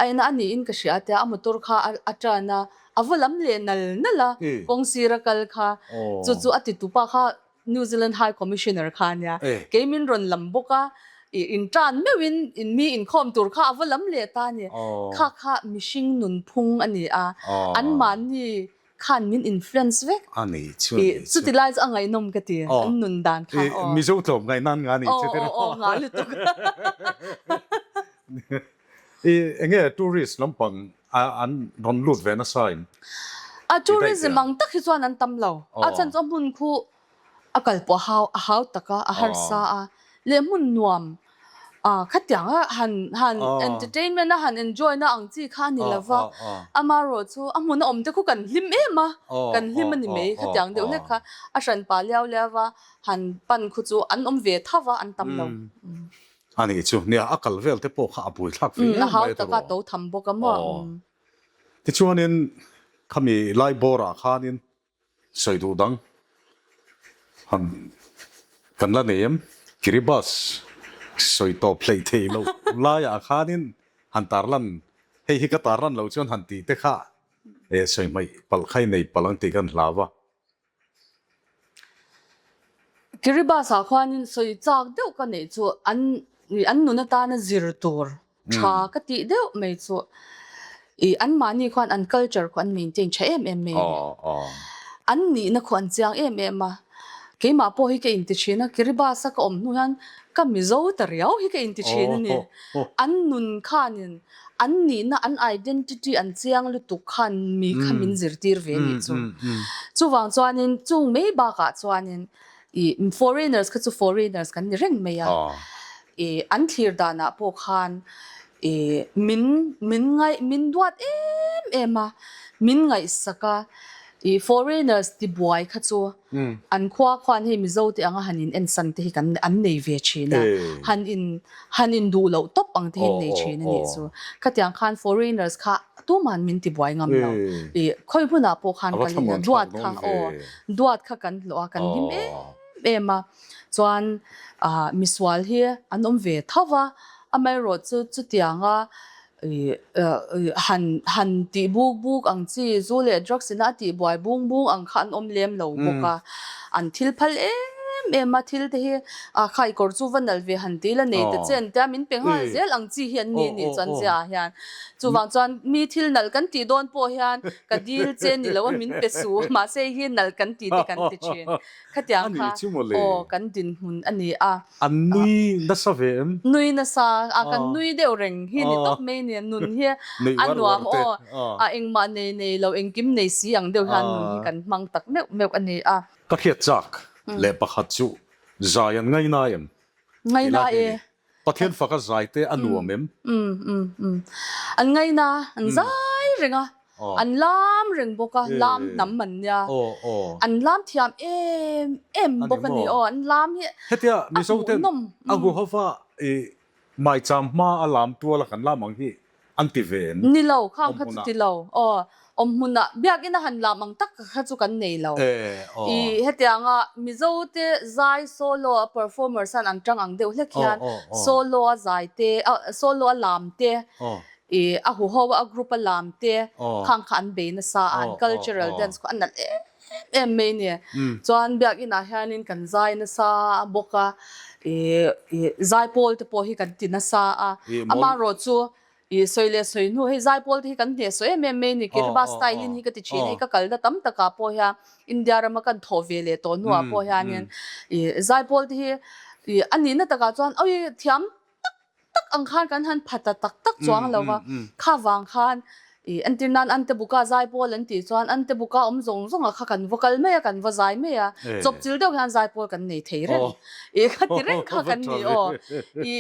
a en a a niin ka hria a tia, a motor kha a turn a, a va lam leh nal nal a, kawng sir a kal kha chu chu a ti tupa kha New Zealand High Commissioner kha ania, kei min rawn lam bawk a, i intan meuhin in mi inkhawm tur kha a va lam leh ta a ni. Kha kha mihring nunphung a ni a, anmahni khan min influence vek. I chuti lai chu a ngaihnawm ka ti, an nun dan kha aw. Mizo tlawm ngaihnan nga ni chu tiraw. Aw aw nga lutuk. I enge tourist lampang an rawn lut ve nasa in. A tourism ang tak hi chuan an tam lo. A chhan chu a hmun khu a kal pawh a hau a hau tak a, a harsa a, leh hmun nuam a khatiang a han han entertainment a han enjoy na ang chi kha a ni lo va. Amaherawhchu a hmun a awm te khu kan hlim em a, kan hlim a ni mai khatiang deuh hlek kha a hran pah liau liau va han pan khu chu an awm ve tho va an tam lo. A nih chu, nia a kal vel te pawh kha a buaithlak ve em mai a tawh. A hau taka to tham bawk a maw. Tichuanin khami lai bawrah khanin sawi duh dang han kan la nei em? Kiribati sawi tawp hleih thei loh laiah khanin han tarlan, hei hi ka tarlan loh chuan han tih te kha sawi hmaih palh kha i nei palh ang tih kan hlau a. Kiribati-ah khuanin sawi chak deuh ka neih chu an an nun atana zir tur tha ka tih deuh mai chu ih anmahni khuan an culture khuan an maintain tha em em mai a ni. An nihna khuan an chiang em em a, keimah pawh hi ka inti thin a, Kiribati-a ka awm hnu hian ka Mizo ta riau hi ka inti thin a ni. An nun khanin An nihna, an identity an chiang lutuk khan mi kha min zirtir ve nih chu. Chuvang chuanin chung mai bakah chuanin ih foreigners kha chu foreigners kan ni reng mai a. Ih an thlir danah pawh khan ih min min ngaih min duat em em a, min ngaihsak a. Ih foreigners tibuai kha chu an khua khuan hei Mizo te anga han in ensan te hi kan an nei ve thin a, han in han in duh loh tawp ang te hi an nei thin a nih chu. Khatiang khan foreigners kha tuman min ti buai ngam lo. Ih khawi hmunah pawh khan kal ila duat kha aw duat kha kan hlawh a kan hlim em em a. Chuan ah misual hi an awm ve tho va, amaherawh chu chutianga Han han tih buk buk ang chi, zu leh drugs ina a tih buai bung bung ang kha an awm lem lo bawk a. An thil phal em em a, thil te hi a kha i kawr chu va nalh ve han ti la nei ta che an tia min pe nghal zel ang chi hi an ni nih chuan zia ah hian. Chuvang chuan mi thil nalh kan tih dawn pawh hian ka dil che ni lo a min pe su mahse hei hi nalh kan tih te kan ti thin. Khatiang kha aw kan dinhmun a ni a. An nui nasa ve em? Nui nasa a, kan nui deuh reng hi ni tawp mai nia, nun hi a nuam aw, a engmah nei nei lo, engkim nei si ang deuh hian nun hi kan hmang tak meuh meuh a ni a. Ka hriat chak leh pakhat chu zai an ngaina em? Ngaina e. Pathian faka zai te a nuam em? Umm umm umm an ngaina, an zai reng a, an lam reng bawk a, lam hnam an nia, an lam thiam em em bawk a ni aw, an lam hi a hmuhnawm. A huhova i maicham hma a lam tual a kan lam ang hi An ti ve em? Ni lo, khang kha chu ti lo. Aw, awm hmunah biakinn a han lam ang tak kha chu kan nei lo. I hetianga Mizo te zai solo a performers an an tang ang deuh hlek hian solo a zai te, solo a lam te, i a huho a group a lam te khang kha an bei nasa a, an cultural dance kha a nalh em em mai a ni. Chuan biakinn ah hianin kan zai nasa bawk a, i zaipawl te pawh hi kan ti nasa a, amaherawh chu I sawi leh sawi hnu hei zaipawl te hi kan hneh sawi em em mai a ni. Kiriba style in hi ka ti thin a, hei ka kalna tam takah pawh hian India rama kan thawh ve leh tawh hnuah pawh hianin i zaipawl te hi i a nihna takah chuan awi thiam tak tak ang khan kan han pha ta tak tak chuang lo va, kha vang khan i entir nan Antebuka zaipawl an tih chuan Antebuka awm zawng zawng ah kha kan va kal mai a, kan va zai mai a, chawpchil deuh hian zaipawl kan nei thei reng i kha ti reng kha kan ni aw i.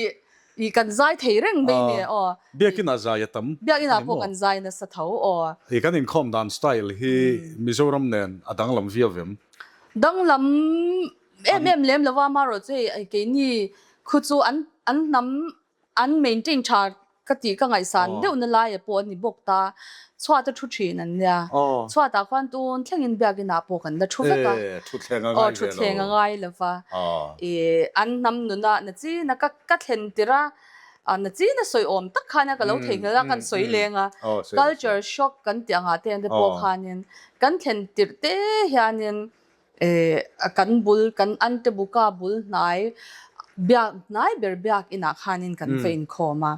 I kan zai thei reng mai ni aw. Biakin ah zai a tam. Biakin ah pawh kan zai nasa tho aw. I kan inkhawm dan style hi Mizoram nen a danglam viau em? Danglam em em lem lova amaherawh chu hei keini khu chu an an hnam an maintain tha ka tih ka ngaihsan deuh na lai ah pawh a ni bawk ta. Chhuat a thu thin an nia. Chhuat ah khuan tun thlengin biakin ah pawh kan la thu vek a. Aw thutthleng a ngai lova. I an hnam nuna na chin a ka ka thlen tir a, na chin a sawi awm tak khan a ka lo theihnghilh a kan sawi leng a. Culture shock kan tih angah te te pawh khanin kan thlen tirh te hianin kan bul kan Antebuka bul hnai biak hnai ber biak inah khanin kan va inkhawm a.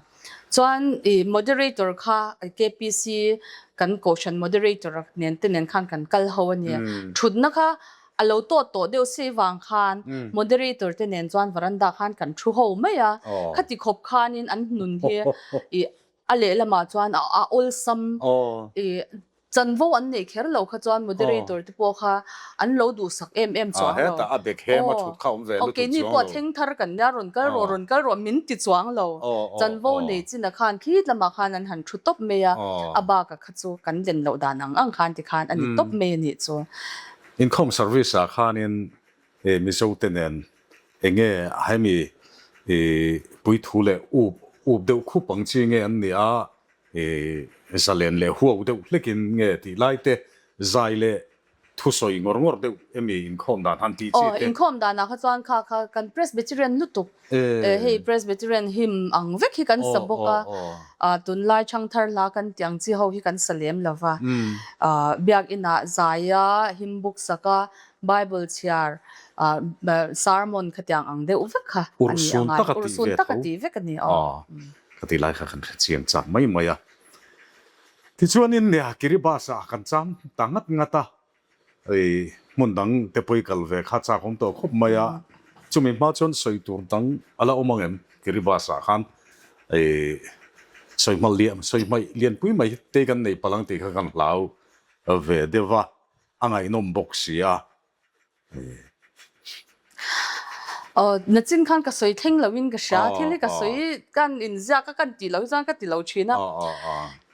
Chuan i moderator kha KPC kan kohhran moderator nen te nen khan kan kal ho a nia. Thutna kha a lo tawt tawh deuh si vang khan moderator te nen chuan veranda khan kan thu ho mai a. Khati khawp khanin an hnun hi i a lehlamah chuan a awlsam i Chanvo an neih kher lo kha chuan moderator te pawh kha an lo duhsak em em chuang lo. Hetah a bek hem a thut kha awm ve lutuk chuang lo. Keini pawh thleng thar kan nia rawn kal rawh rawn kal rawh min ti chuang lo. Chanvo nei chin-a khan khit lamah khan an han thu tawp mai a, a bak-a kha chu kan len loh dan ang ang khan ti khan a ni tawp mai a nih chu. Inkhawm service-ah khanin Mizo te nen enge hemi puithu leh up up deuh khup ang chi nge an nih a, I zalen leh huau deuh hlekin nge tih lai te, zai leh thusawi ngawr ngawr deuh emi inkhawm dan han tih chi te. Aw, inkhawm danah kha chuan kha kha kan Presbyterian lutuk, hei Presbyterian hymn ang vek hi kan sa bawk a, tunlai Thangthar hla kan tih ang chi ho hi kan sa lem lo va, Biakinah zaia hymn book sak a, Bible chhiar sermon khatiang ang deuh vek kha a ni ang a, urhsun taka tih vek a ni aw. Ka ti lai kha kan hre chiang chak mai mai a. Tichuanin nia Kiribati ah kan cham ta ngat ngat a, i hmun dang te pawh i kal ve kha chak awm tawh khawp mai a, chumi hma chuan sawi tur dang a la awm ang em Kiribati ah khan i sawi hma lian sawi hmaih lianpui mai te kan nei palh ang tih kha kan hlau ve deuh a, a ngaihnawm bawk si a. Aw, nachin khan ka sawi thleng loin ka hria, thil hi ka sawi kan inziak a kan tih loh hi chuan ka ti lo thin a.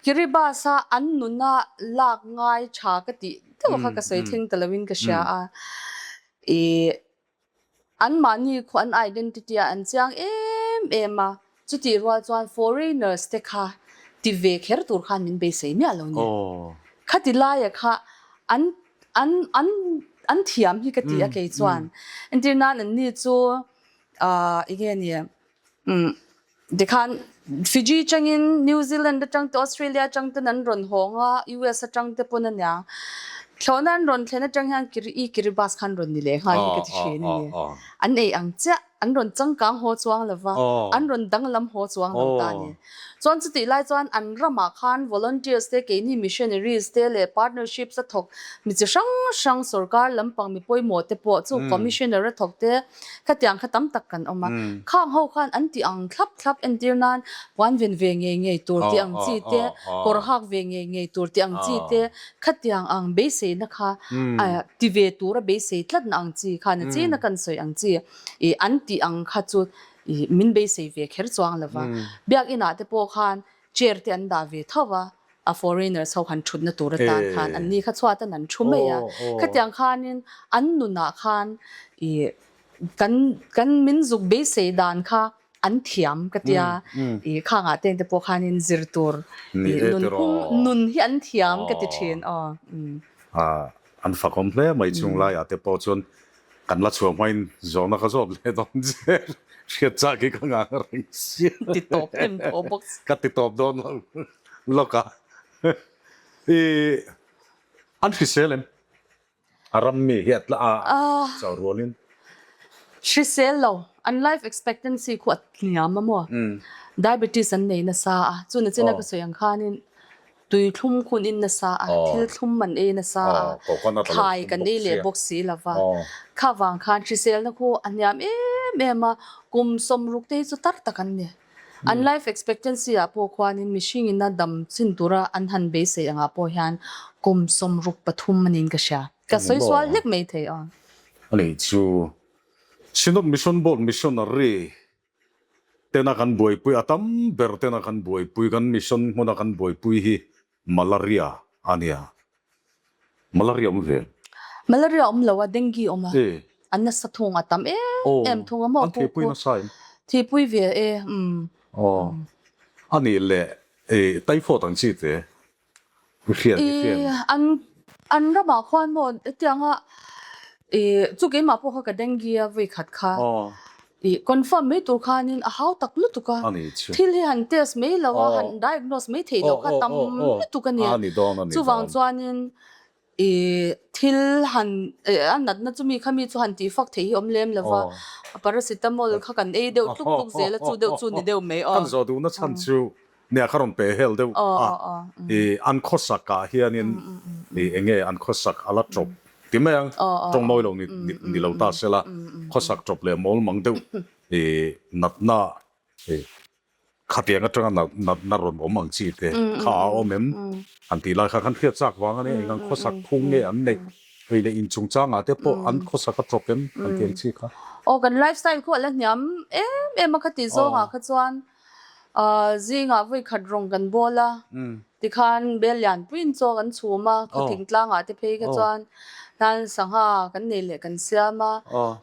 Kiribati a an nuna lak ngai tha ka tih deuh kha ka sawi thleng ta loin ka hria a. Ih, anmahni khu an identity ah an chiang em em a, chutih rual chuan foreigners te kha ti ve kher tur khan min beisei miah lo ni. Khati laia kha an an an an thiam hi ka ti a kei chuan. Entir nan an ni chu ah enge ni umm tikhan Fiji atangin New Zealand atang te Australia atang ten an rawn hawng a US atang te pawn aniang thlawhna an rawn thlen atang hian kiri i kiribati khan rawn ni leh nghal hi ka ti thin a ni. An ei ang chiah. An rawn changkang haw chuang lo va, an rawn danglam haw chuang lo ta a ni. Chuan chutih lai chuan an ramah khan volunteers te, keini missionaries te leh partnerships a thawk mi chi hrang hrang sorkar lampang mi pawimawh te pawh chu commissioner a thawk te khatiang kha tam tak kan awm a. Khang ho khan an tih ang thlap thlap entir nan puan ven ve ngei ngei tur tih ang chi te, kawr hak ve ngei ngei tur tih ang chi te khatiang ang beiseina kha ti ve tura beisei tlatna ang chi khan a china kan sawi ang chi. I an tih ang kha chu i min beisei ve kher chuang lo va. Biakinah te pawh khan chair te an dah ve tho va, a foreigners ho han thutna tur atan khan an ni kha chhuat an an thu mai a. Khatiang khanin an nunah khan i kan kan min zuk beisei dan kha an thiam ka tia. I khangah te te pawh khanin zir tur i nunphung nun hi an thiam ka ti thin aw. An fakawm hle mai chung laiah te pawh chuan Kan la chhuah hmain zawhna ka zawt leh dawn che, hriat chak hi ka ngang reng sia. Ti tawp em tawh bawk si. Ka ti tawp dawn lo lawk a. I an hrisel em? A ram mi hi a tla a chau rualin. Hrisel lo, an life expectancy khu a hniam a maw? Diabetes an nei nasa a, chuna china ka sawi ang khanin Tui thlum khun in nasa a, thil thlum an ei nasa a, thlai kan ei leh bawk si lo va. Kha vang khan hriselna khu a hniam em em a, kum sawmruk te hi chu tar tak an ni. An life expectancy ah pawh khuanin mihring ina dam chin tura an han beisei angah pawh hian kum 63 a niin ka hria. Ka sawi sual hlek mai thei aw. Ani chu Synod Mission Board Missionary. Tena kan buaipui, a tam ber tena kan buaipui, kan mission hmuna kan buaipui hi malaria a nia. Malaria awm ve? Malaria awm lo a, dengue awm a. An nasa thung a tam em em thung a maw? An thihpui nasa em? Thihpui ve e, umm. Aw, a nih leh typhoid ang chi te i hriat i hriat. An an ramah khuan maw hetianga ih chu keimah pawh kha ka dengue a vawi khat kha ih confirm mai tur khanin a hau tak lutuk a thil hi han test mai lo a han diagnose mai theih loh kha tam lutuk a nia chuvang chuanin I thil han a natna chu mi kha mi chu han tih fak theih hi awm lem lo va, paracetamol kha kan ei deuh tluk tluk zel a, chu deuh chu ni deuh mai aw. Kan zawh duhna chhan chu nia kha rawn pe hel deuh a, i an khawsak ah hianin i eng nge an khawsak a la tawp ti mai ang, tawng mawi lo ni lo ta se la, khawsak tawp leh mawl mang deuh i natna i Khatiang atanga natna rawn awm ang chi te kha a awm em? An tih lai kha kan hriat chak vang a nia, eng ang khawsak phung nge an neih? Hei leh inchungchangah te pawh an khawsak a tawp em? An tih ang chi kha. Aw kan lifestyle khu a la hniam em em a kha tih zawngah kha chuan zingah vawi khat rawng kan bawl a, tikhan bel lian puiin chaw kan chhum a, khaw thingtlangah te phei kha chuan hnan sangha kan nei leh kan siam a,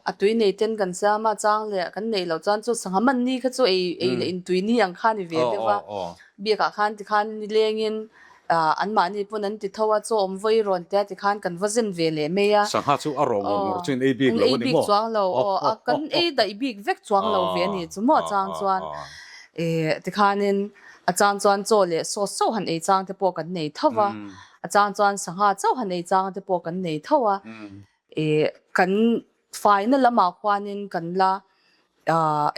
a tui nei ten kan siam a, chang leh kan neih loh chuan chu sangha man ni kha chu ei ei leh intui ni ang kha a ni ve deuh a, biakah khan tikhan nilengin anmahni pawn an ti tho a, chaw awm vawi rawn tia tikhan kan va zen ve leh mai a. Sangha chu a rawh ngawr ngawr chuan ei bik lo a ni maw? Ei bik chuang lo aw, kan ei daih bik vek chuang lo ve a ni chu maw chang chuan tikhanin A chang chuan chaw leh sauce chauh han ei chang te pawh kan nei tho va, a chang chuan sangha chauh han ei chang te pawh kan nei tho a. Ih kan faina lamah khuanin kan la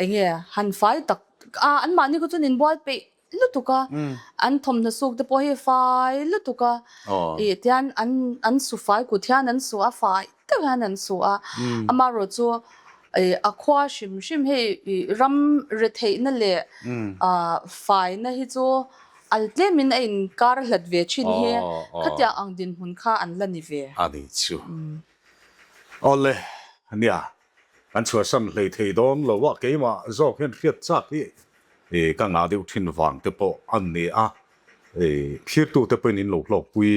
eng nge han fai tak a, anmahni kha chuan inbual peih lutuk a, an thawmhnaw suk te pawh hi fai lutuk a, ih tihian an an su fai kut hian an su a, fai deuh hian an su a, amaherawhchu chu A khua hrim hrim hei ram retheihna leh faina hi chu al tlemin a inkar hlat ve thin hi khatiang ang dinhmun kha an la ni ve. A ni chu. Awle, nia, kan chhuahsan hlei thei dawn lo a, keimah zawk hian hriat chak hi ka ngah deuh thin vang te pawh a ni a, thlirtute pawhin in lo hlawkpui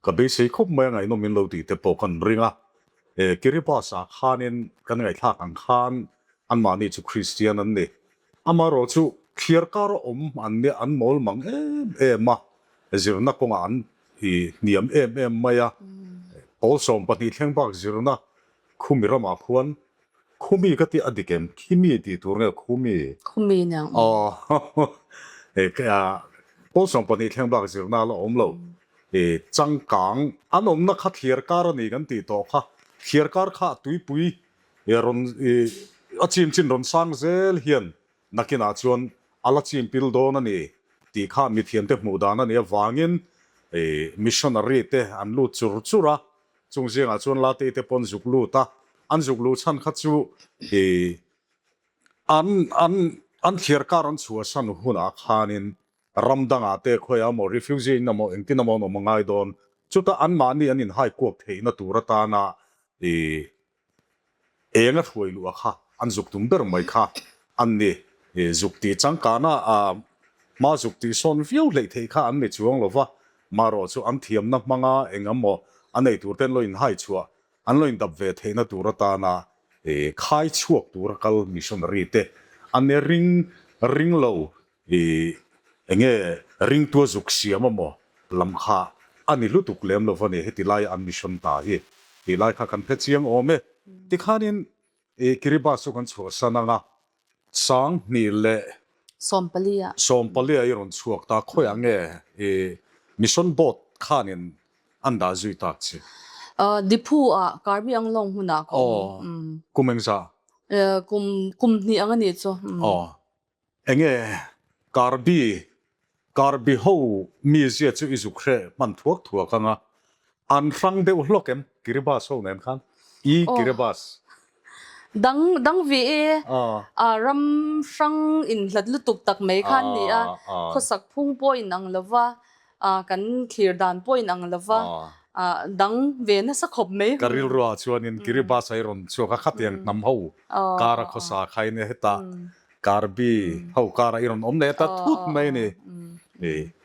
ka beisei khawp mai a, ngaihnawm in lo tih te pawh kan ring a. Kiribasa khanin kan ngaihthlak ang khan anmahni chu Kristian an ni. Amaherawh chu thliarkar a awm an nia, an mawl mang em em a, zirna kawngah an hniam em em mai a. Pawl 12 thleng bak zirna Khumi ramah khuan Khumi ka tih a dik em? Khimi tih tur nge Khumi? Khumi nia. Aw, pawl 12 thleng bak zirna a la awm lo. I changkang an awmna kha thliar kar a ni kan tih tawh kha, thliar kar kha a tuipui i rawn i a chim chin rawn sang zel hian nakinah chuan a la chim pil dawn a ni tih kha mithiamte hmuh dan a nih avangin i missionary te an lut chur chur a, chung zingah chuan Latei te pawn zuk lut a, an zuk luh chhan kha chu i an an an thliar kar an chhuahsan hunah khanin Ram dangah te khawiah maw refugee in emaw engtin emaw an awm a ngai dawn. Chutah anmahni an inhai kuak theihna tur atana i eng a hruai luh a kha an zuk tum ber mai kha an ni. I zuk tih changkana a hma zuk tih sawn viau hleih theih kha an ni chuang lo va, marawh chu an thiamna hmanga eng emaw a nei tur te an lo inhai chhuah An lo indap ve theihna tur atana khai chhuak tura kal missionary te an nia ring ring lo i enge ringtua zuk siam amaw lam kha a ni lutuk lem lo va ni heti laia an mission ta hi tih lai kha kan hre chiang awm e. Tikhanin i Kiribati chu kan chhuahsan anga 2000 leh 14 ah. 14 ah i rawn chhuak ta khawiah nge i mission board khanin an dah zui tak che? Diphu ah Karbi Anglong hmunah ka awm. Aw, kum engzah? Kum kum hnih ang a nih chu. Aw, enge Karbi Karbi ho mizia chu i zuk hre hman thuak thuak anga an hrang deuh hlawk em Kiribati ho nen khan? I Kiribati. Dang dang ve e. A ram hrang inhlat lutuk tak mai khan ni a, khawsak phung pawh in ang lova, kan thlir dan pawh in ang lova, dang ve nasa khawp mai. Ka rilruah chuanin Kiribati a i rawn chhuak a, khatiang hnam ho kara khawsa kha in hetah. Karbi ho karah i rawn awm leh ta thut mai a ni.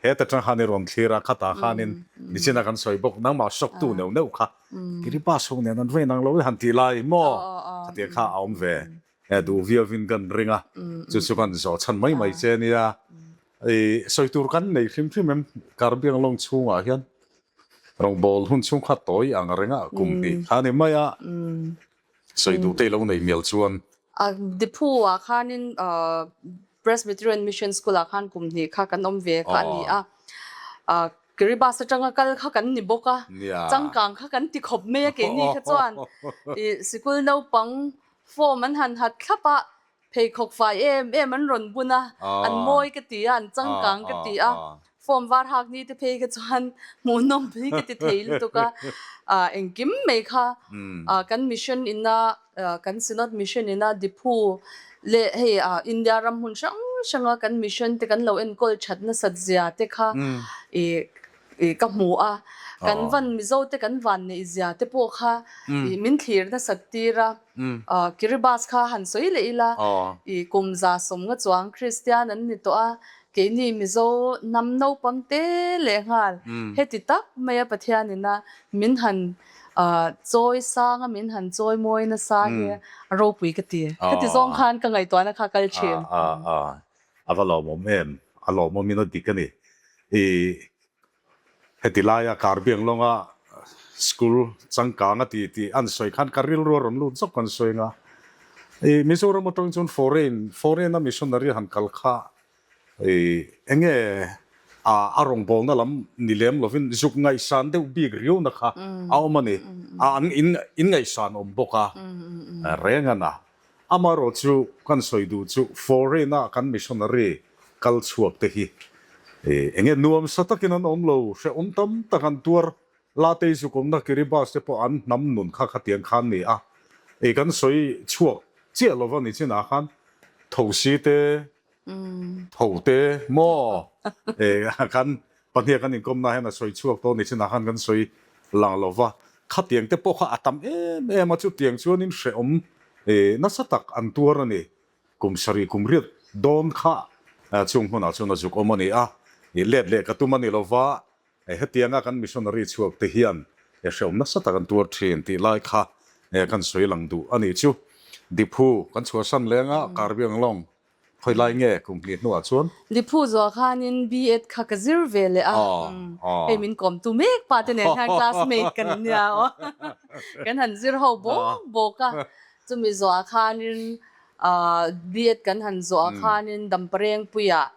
Heta tang khan i rawn thlir a, khatah khanin nichina kan sawi bawk nangmah shock tu neuh neuh kha Kiribati ho nen an vain ang lo i han tih lai maw? Khatiang kha a awm ve. Duh viauvin kan ring a, chu chu kan zawh chhan mai mai che nia. I sawi tur kan nei hrim hrim em? Karbiang lawng chhungah hian rawngbawl hun chhung kha tawi ang reng a, kum hnih kha a ni mai a, sawi duh te i lo nei mial chuan. A Diphu ah khanin Presbyterian Mission School ah khan kum hnih kha kan awm ve kha a ni a. Kiribati atanga kal kha kan ni bawk a, changkang kha kan ti khawp mai a keini kha chuan i sikul naupang Form an han hat thlap a, pheikhawk fai em em an rawn bun a, an mawi ka ti a, an changkang ka ti a, form var hak ni te phei kha chuan hmuhnawm hi ka ti thei lutuk a, engkim mai kha kan mission ina kan Synod mission ina Diphu leh hei India ram hmun hrang hranga kan mission te kan lo enkawl that nasat zia te kha i I ka hmu a, kan van Mizo te kan van neih zia te pawh kha i min thlir nasat tir a, Kiribati kha han sawi leh ila, i kum 150 chuang Kristian an ni tawh a, keini Mizo hnam naupang te leh nghal heti tak maia Pathianina min han chawi sang a, min han chawi mawi nasa hi a ropui ka ti. Heti zawng khan ka ngaihtuahna kha kal thin. A va lawmawm em? A lawmawmin a dik a ni. I heti laia Karbiang lawnga school changkang a ti tih an sawi khan ka rilru a rawn lut zawk kan sawi anga. I Mizoram atangin chuan foreign, foreign a missionary han kal kha i enge a a rawngbawlna lam ni lem lovin zuk ngaihsan deuh bik riauna kha a awm a ni. A an in inngaihsan awm bawk a reng a na. Amaherawh chu kan sawi duh chu foreign a kan missionary kal chhuak te hi enge nuam sa takin an awm lo, hrehawm tam tak an tuar, Latei zukawmna Kiribati te pawh an hnam nun kha khatiang khan ni a, i kan sawi chhuak chiah lova ni chinah khan thosi te Tho te maw? Kan pahniha kan inkawmna hian a sawi chhuak tawh ni chinah khan kan sawi lang lo va, khatiang te pawh kha a tam em em a, chutiang chuanin hrehawm nasa tak an tuar a ni. Kum sarih kum riat dawn kha chung hmunah chuan a zuk awm a ni a, let leh ka tum a ni lo va, Hetianga kan missionary chhuak te hian hrehawm nasa tak an tuar thin tih lai kha kan sawi lang duh a nih chu. Diphu kan chhuahsan leng a, Karbiang lawng khawi lai nge kum hnih hnuah chuan? Diphu zuah khanin B.Ed kha ka zir ve leh a, hei min kawmtu mek pa te nen hian classmate kan nia aw. Kan han zir ho bawk bawk a, chumi zuah khanin B.Ed kan han zuah khanin Damparengpuiah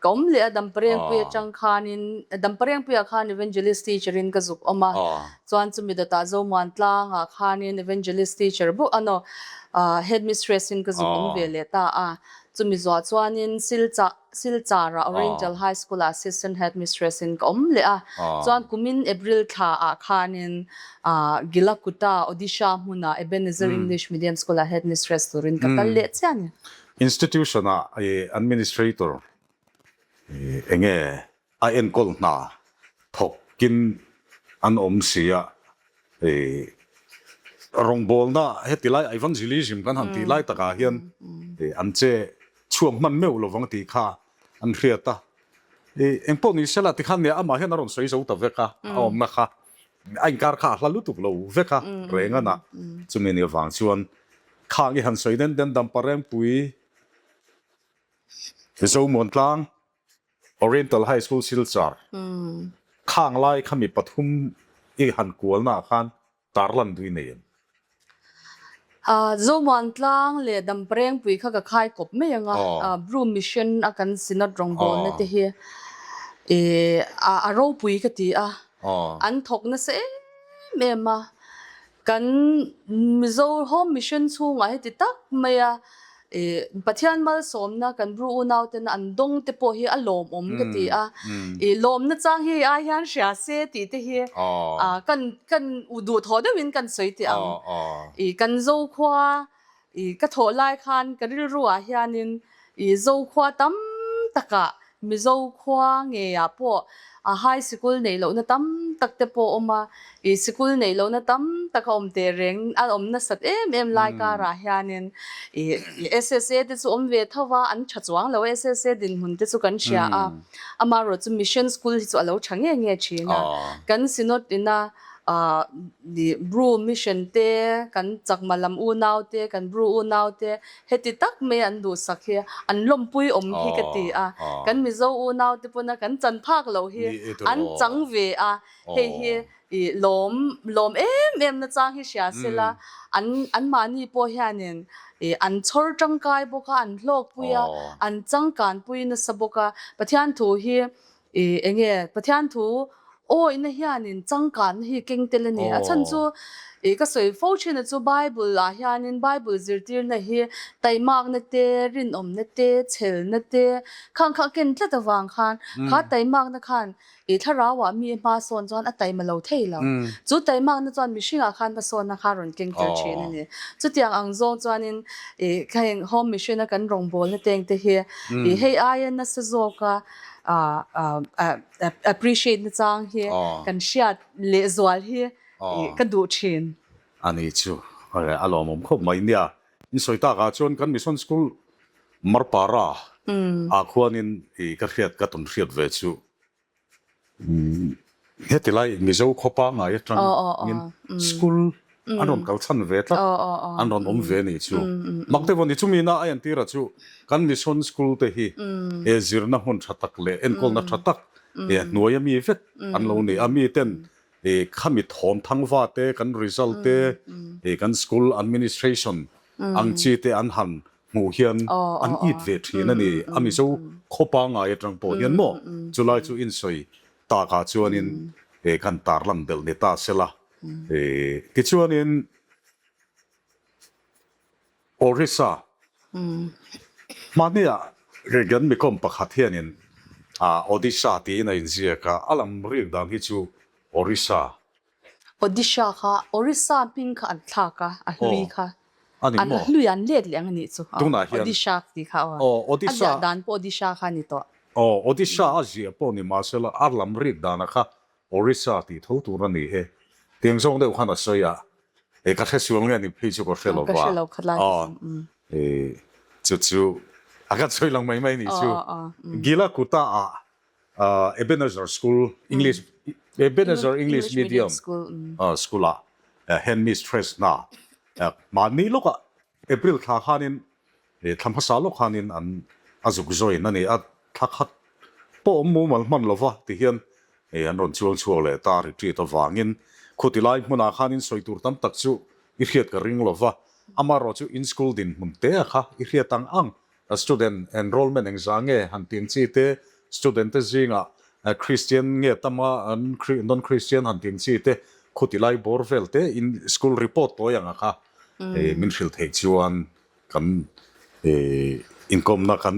Ka awm leh a, Damparengpui atang khanin, Damparengpuiah khan Evangelist teacher in ka zuk awm a, chuan chumi dawtah Zomuan tlangah khanin Evangelist teacher bawk a no, Headmistress in ka zuk awm ve leh ta a, chumi zuah chuanin Silchar Silcharah Oriental High School ah Assistant Headmistress in ka awm leh a, chuan kumin April thla ah khanin Gilakuta, Odisha hmunah Ebenezer English Medium School ah Headmistress turin ka kal leh chiah a ni. Institution ah administrator enge a enkawl hna thawkin an awm si a, rawngbawlna heti lai evangelism kan han tih lai takah hian an che chhuak hman meuh lovang tih kha an hriat a, engpawh ni sela tikhan nia amah hian a rawn sawi zo ta vek a, a awmna kha a inkar kha a hla lutuk lo vek a reng a na, chumi ni avang chuan Khang i han sawi den den Damparengpui, Zomuantlang, Oriental High School Silchar, khang lai kha mi pathum i han kualna ah khan tarlan duh i nei em? Zomuantlang leh Damparengpui kha ka khai kawp mai ang a, Bru Mission a kan Synod rawngbawlna te hi a ropui ka ti a, an thawk nasa em em a, Kan Mizo Home Mission chhungah heti tak maia ih Pathian malsawmna kan bru unautena an dawng te pawh hi a lawmawm ka ti a, ih lawmna chang hi ai hian hria se tih te hi ah kan kan duhthawh deuhin kan sawi teh ang. Ih kan Zokhua ih ka thawh lai khan ka rilru ah hianin ih Zokhua tam takah. Mizo khua ngeiah pawh a high sikul neih lohna tam tak te pawh a awm a, ih sikul neih lohna tam tak a awm teh reng a awm nasat em em lai karah hianin ih SSA te chu awm ve tho va, an tha chuang lo a SSA dinhmun te chu kan hria a, amaherawhchu mission school hi chu a lo tha nge nge thin a, kan synod ina Ah Bru mission te, kan Chakma lam unau te, kan Bru unau te heti tak mai an duhsak hi an lawmpui awm hi ka ti a. Kan Mizo unau te pawna kan chan phak loh hi an chang ve a, hei hi ih lawm lawm em em na chang hi hria sela an anmahni pawh hianin ih an chhawr tangkai bawk a, an hlawkpui a, an changkanpui nasa bawk a. Pathian thu hi I enge Pathian thu awihna hianin changkanna hi keng tel a ni. A chhan chu i ka sawi fo thin a chu Bible ah hianin Bible zirtirna hi taimakna te, rinawmna te, chhelna te khang kha a ken tlat avang khan kha taimakna khan i thlarau ah mi hma sawn chuan a taima lo thei lo. Chu taimakna chuan mihringah khan hmasawnna kha a rawn keng tel thin a ni. Chutiang ang zawng chuanin i heng home mission a kan rawngbawlna teng te hi i hei aia nasa zawka appreciate na chang hi kan hriat leh zual hi ka duh thin. A ni chu a lawmawm khawp mai nia. In sawi tak ah chuan kan mission school Marpara ah khuanin ka hriat ka tawn hriat ve chu Heti lai Mizo khaw pangngai atangin school an rawn kal chhan ve tlat, an rawn awm ve nih chu. Mak deuh a ni, chumi na a entira chu kan mission school te hi zirna hmun tha tak leh enkawlna tha tak hnuaia mi vek an lo ni a, mi ten khami thawm thangva te, kan result te, kan school administration ang chi te an han hmuh hian an it ve thin a ni. A Mizo khaw pangngai atang pawh hian maw chulai chu insawi takah chuanin kan tarlan belh ni ta sela. Tichuanin Orissa hmahniah kan mikawm pakhat hianin Odisha tiin a inziak a, a lam rik dan hi chu Orissa Odisha kha Orissa hming kha an thlak a, a hlui kha. An hlui an let leh ang a nih chu. Odisha tih kha aw. A ziah dan pawh Odisha kha a ni tawh. Aw, Odisha a ziah pawh ni mahsela a lam rik danah kha Orissa tih tho tur a ni e. Tiang zawng deuh khan a sawi a, e ka hre sual nge ni phei chu ka hre lo va. Ka hre lo khat lai ka chu. Chu chu a kan sawi lang mai mai ni chu. Gila Kuta ah Ebenezer School English Ebenezer English Medium School ah Headmistress hna mahni lawkah April thla khanin thla hmasa lawk khanin an a zuk join a ni a, thla khat pawh awm mumal hman lova ti hian an rawn chuang chhuak leh ta retreat avangin khuti lai hmunah khanin sawi tur tam tak chu i hriat ka ring lova, amaherawhchu in school dinhmun te a kha i hriat ang ang Student enrollment engzah nge han tih ang chi te, student te zingah Christian nge tama non-Christian han tih ang chi te, khuti lai bawr vel te in school report tawi anga kha min hrilh theih chuan kan inkawmna kan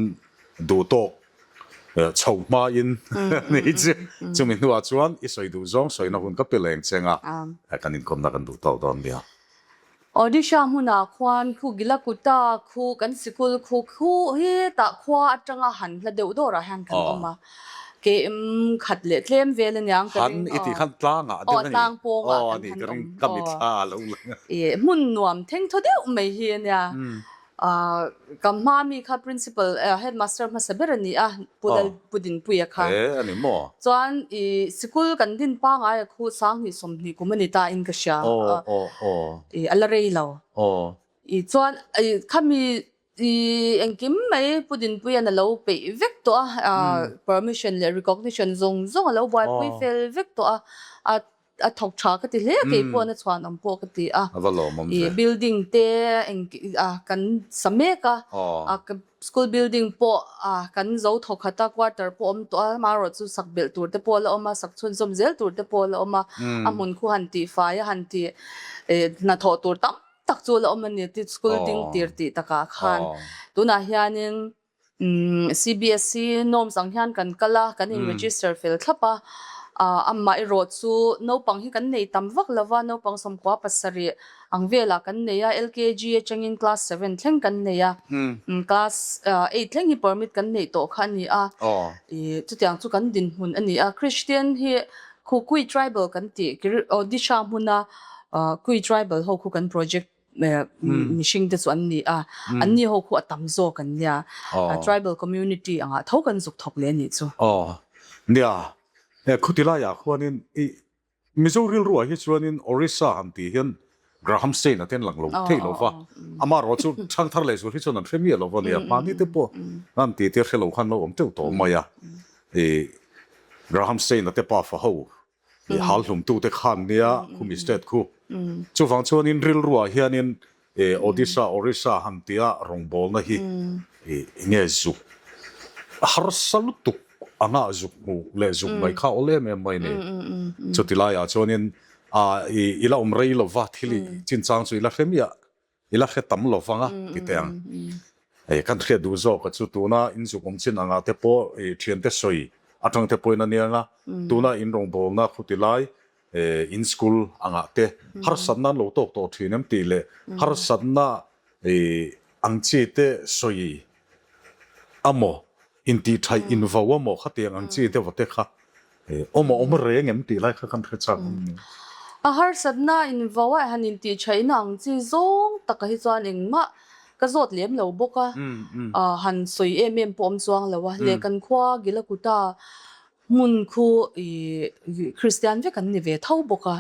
duh tawk chho hmain ni chu. Chumi hnuah chuan i sawi duh zawng sawina hun ka pe leng cheng a, kan inkawmna kan duh tawk dawn nia. Odisha hmunah khuan khu Gilakuta khu kan sikul khu khu hetah khua atanga han hla deuh dawrah hian kan awm a, KM khat leh tlem vel aniang ka ring. Han i tih khan tlangah deuh a ni. Aw tlang pawngah kan han awm. Ka mitthla a lo lang a. Hmun nuam thengthaw deuh mai hi ania. Ka hma mi kha principal headmaster hmasa ber a ni a, Pu Lal Pu Dinpuia kha. E a ni maw? Chuan i sikul kan din pangai a khu 20 20 kum a ni ta in ka hria. Aw aw aw. I a la rei lo. Aw. I chuan i khami i engkim mai Pu Dinpuia'n a lo peih vek tawh a, permission leh recognition zawng zawng a lo buaipui fel vek tawh a, a A thawk tha ka ti hle a, kei pawh na chhuan awm pawh ka ti a. A va lawmawm ve. Building te eng a kan sa mek a, a school building pawh a kan zo thawk khat a, quarter pawh awm tawh a, amaherawh chu sak belh tur te pawh a la awm a, sak chhunzawm zel tur te pawh a la awm a, a hmun khu han tih fai a han tih hnathawh tur tam tak chu a la awm a ni, school ding tir tih takah khan tunah hianin CBSE norms ang hian kan kal a, kan in register fel thlap a. Amah erawh chu naupang hi kan nei tam vak lo va, naupang 17 ang velah kan nei a, LKG atangin class seven thleng kan nei a, class eight thleng hi permit kan neih tawh kha a ni a, chutiang chu kan dinhmun a ni a. Christian hi khu Kui tribal kan tih, Odisha hmuna Kui tribal ho khu kan project mihring te chu an ni a, an ni ho khu a tam zawk an nia, tribal community angah tho kan zuk thawk leh a nih chu. Aw, nia, khuti laiah khuanin i Mizo rilruah hi chuanin Orissa han tih hian Graham Stein a ten lang lo thei lo va, amaherawh chu Thangthar leh Zual hi chuan an hre miah lo va nia, mahni te pawh an tih te hre lo khan lo awm teuh tawh mai a, i Graham Stein a te pafa ho I hal hlumtute khan nia khumi state khu. Chuvang chuanin rilruah hianin Odisha, Orissa han tia rawngbawlna hi enge zuk harsa lutuk anga zuk hmuh leh zuk mai kha awl em em mai ni. Chuti laiah chuanin i la awm rei lova thil i chinchang chu i la hre miah I la hre tam lo vang a, ti teh ang. Hei, kan hriat duh zawk a chu tuna in zuk awm chin angah te pawh i thiante sawi atang te pawhin a nia nga, tuna in rawngbawlna khuti lai in school angah te harsatna an lo tawk tawh thin em tih leh harsatna i ang chi te sawi amaw Intihṭhaih invo a maw khatiang ang chi deuh te kha awm a awm reng em tih lai kha kan hre chak awm ni. A harsatna invo a han intihṭhaihna ang chi zawng taka hi chuan engmah ka zawt lem lo bawk a, han sawi em em pawh awm chuang lo a. Leh kan khua Gilakuta Hmun khu i Kristian vek an ni ve tho bawk a.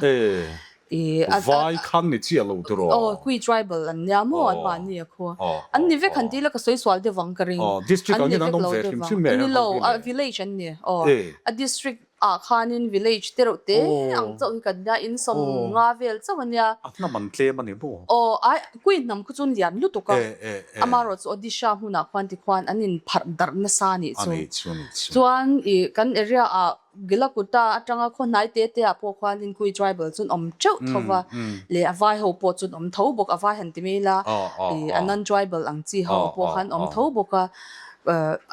E, vai khan ni chiah lo tiraw? Aw, Kui tribal an nia maw an mahni a khu. An ni vek han ti ila ka sawi sual deuh ang ka ring. Aw, district angin an awm ve hrim hrim nge? Ni lo, a village an ni. Aw, a district ah khanin village te reuh te ang chauh hi kan nia, in 50 vel chauh a nia. A hnam an tlem a ni maw? Aw, ai Kui hnam khu chu an lian lutuk a. Amaherawh chu Odisha hmunah khuan tikhuan an inpharh darh nasa a nih chu. Chuan i kan area ah Gilakuta atanga khaw hnai te te ah pawh khuan Inkui tribal chu an awm teuh tho va, leh a vai ho pawh chu an awm tho bawk, a vai han ti mai ila i a non tribal ang chi ho pawh khan awm tho bawk a.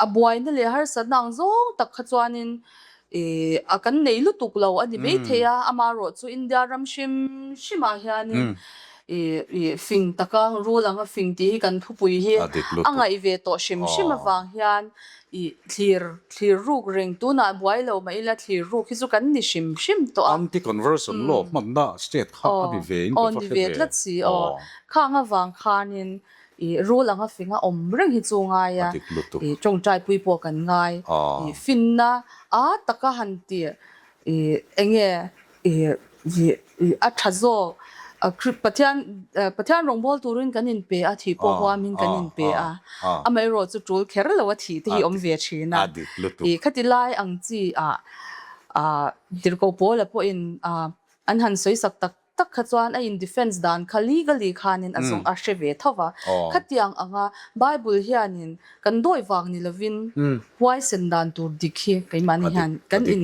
A buaina leh harsatna ang zawng tak kha chuanin i a kan nei lutuk lo a ni maithei a, amaherawh chu India ram hrim hrim ah hianin i i fing taka rul anga fing tih hi kan thupui hi a ngaih ve tawh hrim hrim avang hian i thlir thlir ruk reng tunah buai lo mah ila thlir ruk hi chu kan ni hrim hrim tawh a. Anti conversion law hmanna state kha a ni ve in ka va hre ve. Aw ni ve tlat si aw. Khang avang khanin I rul anga finga awm reng hi chu ngai a, i tawngtaipui pawh kan ngai. I finna a taka han ti i enge i i a tha zawk Pathian Pathian rawngbâwl turin kan inpe a, thih pawh huamin kan inpe a, amaherawh chu tul kher lo a thih te hi awm ve thin a. I khati lai ang chi ah Tirhkoh Paula pawhin an han sawi sak tak tak kha chuan a in defense dan kha legally khanin a zawng a hre ve tho va. Khatiang anga Bible hianin kan dawi vang ni lovin huaisen dan tur dik hi keimahni hian kan in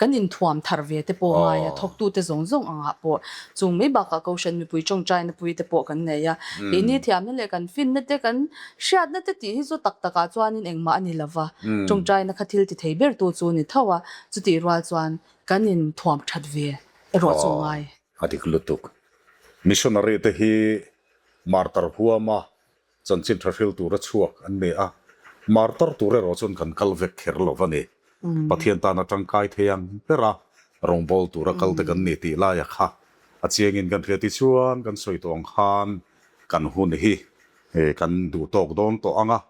kan inthuam thar ve te pawh ngai a, thawktute zawng zawng angah pawh chung mai bakah Kohhran mipui tawngtaina pui te pawh kan nei a. Keini thiamna leh kan finna te kan hriatna te tih hi chu tak takah chuanin engmah a ni lova, tawngtaina kha thil ti thei bertu chu ni tho a, chutih rual chuan kan inthuam that ve erawh chu ngai. A dik lutuk. Missionary te hi martar huama chanchin tha hril tura chhuak an ni a, martar tur erawh chuan kan kal vek kher lo va ni. Pathian tana tangkai thei ang bera rawngbâwl tura kal te kan ni tih laia kha a chiangin kan hria. Tichuan kan sawi tawh ang khan kan hun hi kan duh tawk dawn tawh ang a,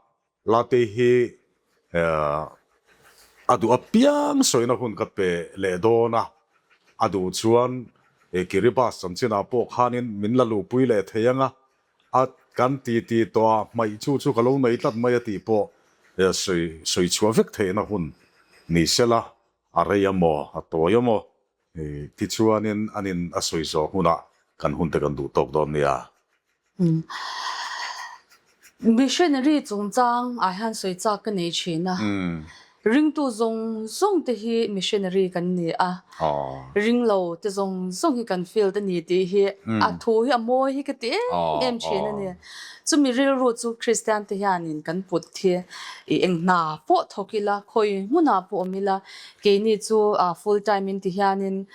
Late hi a duh apiang sawina hun ka pe leh dawn a, a duh chuan Kiribati chanchinah pawh khanin min la luhpui leh thei ang a, a kan ti ti tawh a, hmaih chu chu ka lo nei tlat mai a tih pawh sawi sawi chhuah vek theihna hun ni sela, a rei a maw, a tawi a maw, tichuanin anin a sawi zawh hunah kan hunte kan duh tawk dawn nia. Missionary chungchang ah hian sawi chak ka nei thin a. Ringtu zawng zawng te hi missionary kan ni a, ringlo te zawng zawng hi kan field a ni tih hi a thu hi a mawi hi ka ti em em thin a ni. Chumi rilru chu Kristian te hianin kan put hi i eng hna pawh thawk ila, khawi hmunah pawh awm ila, keini chu full time in ti hianin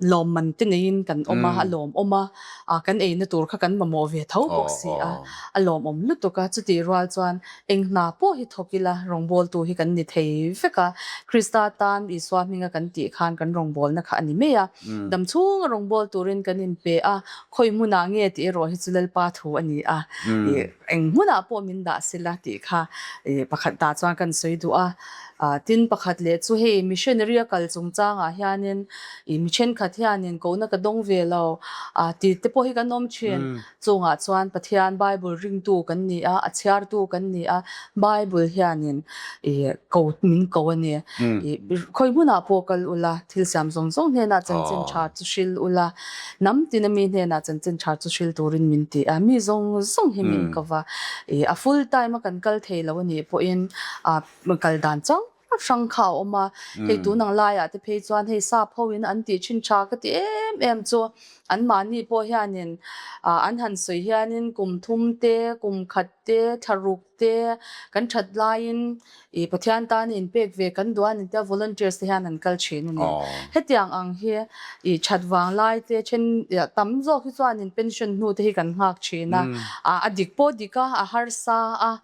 lawmman te neiin kan awm a, a lawmawm a, kan eina tur kha kan mamawh ve tho bawk si a, a lawmawm lutuk a, chutih rual chuan Eng hna pawh hi thawk ila, rawngbawltu hi kan ni thei vek a. Krista tan Isua hminga kan tih khan kan rawngbawlna kha a ni mai a. Dam chhunga rawngbâwl turin kan inpe a, khawi hmunah nge tih erawh hi chu Lalpa thu a ni a. Eng hmunah pawh min dah sela tih kha pakhat dah chuan kan sawi duh a. Tin, pakhat leh chu hei missionary a kal chungchangah hianin mi thenkhat hianin kohna ka dawng ve lo tih te pawh hi kan awm thin. Chungah chuan Pathian Bible ringtu kan ni a, a chhiartu kan ni a, Bible hianin ih ko min ko a ni. Ih khawi hmunah pawh kal ula, thil siam zawng zawng hnenah chanchin tha chu hril ula, hnam tina mi hnenah chanchin tha chu hril turin min ti a, mi zawng zawng hi min ko va. Ih a full time a kan kal thei lo a nih pawhin ah kal dan chang hrang kha a awm a, hei tun ang laiah te phei chuan hei sap ho in an tih thin tha ka ti em em chu an mahni pawh hianin ah an han sawi hianin kum thum te kum khat te thla ruk te kan that laiin ih Pathian tan inpek ve kan duh a ni tia volunteers te hian an kal thin a ni. Hetiang ang hi ih that vang lai te then tam zawk hi chuanin pension hnu te hi kan nghak thin a, ah a dik pawh dik a a harsa a.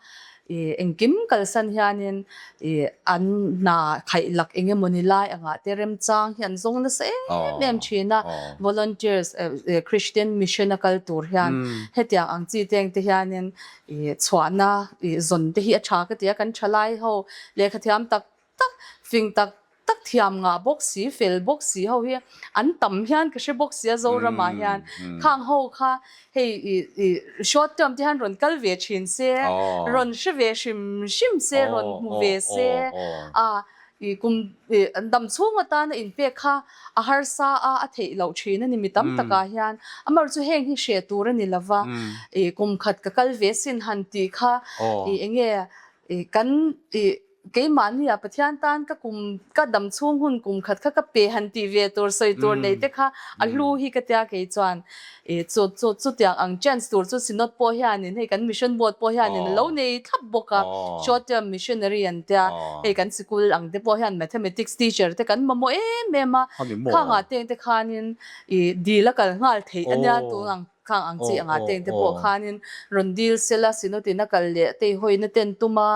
I engkim kalsan hianin i an hna khaih lak eng emawni lai angah te remchang hi an zawng nasa em em thin a, volunteers Christian mission a kal tur hian hetiang ang chi teng te hianin i chhuahna i zawn te hi a tha ka ti a, kan thalai ho lehkhathiam tak tak fing tak tak thiam ngah bawk si, fel bawk si ho hi an tam hian ka hre bawk si a Zoramah hian khang ho kha hei i i short term te hian rawn kal ve thin se, rawn hre ve hrim hrim se, rawn hmu ve se a i kum i an dam chhung atana inpek kha a harsa a, a theih loh thin a ni mi tam takah hian. Amaherawhchu chu heng hi hreh tur a ni lova i kum khat ka kal ve sin han tih kha i enge i kan i Keimahnia Pathian tan ka kum ka dam chhung hun kum khat kha ka pe han tih ve tur sawi tur nei te kha a hlu hi ka tia kei chuan i chu chu chutiang ang chance tur chu Synod pawh hianin hei kan Mission Board pawh hianin a lo nei thlap bawk a, short term missionary an tia hei kan sikul ang te pawh hian mathematics teacher te kan mamawh em em a, khangah teng te khanin i dil a kal nghal theih ania tun ang. Khang ang chi anga teng te pawh khanin rawn dil sela Synod-in a kal leh teihawina te an tum a,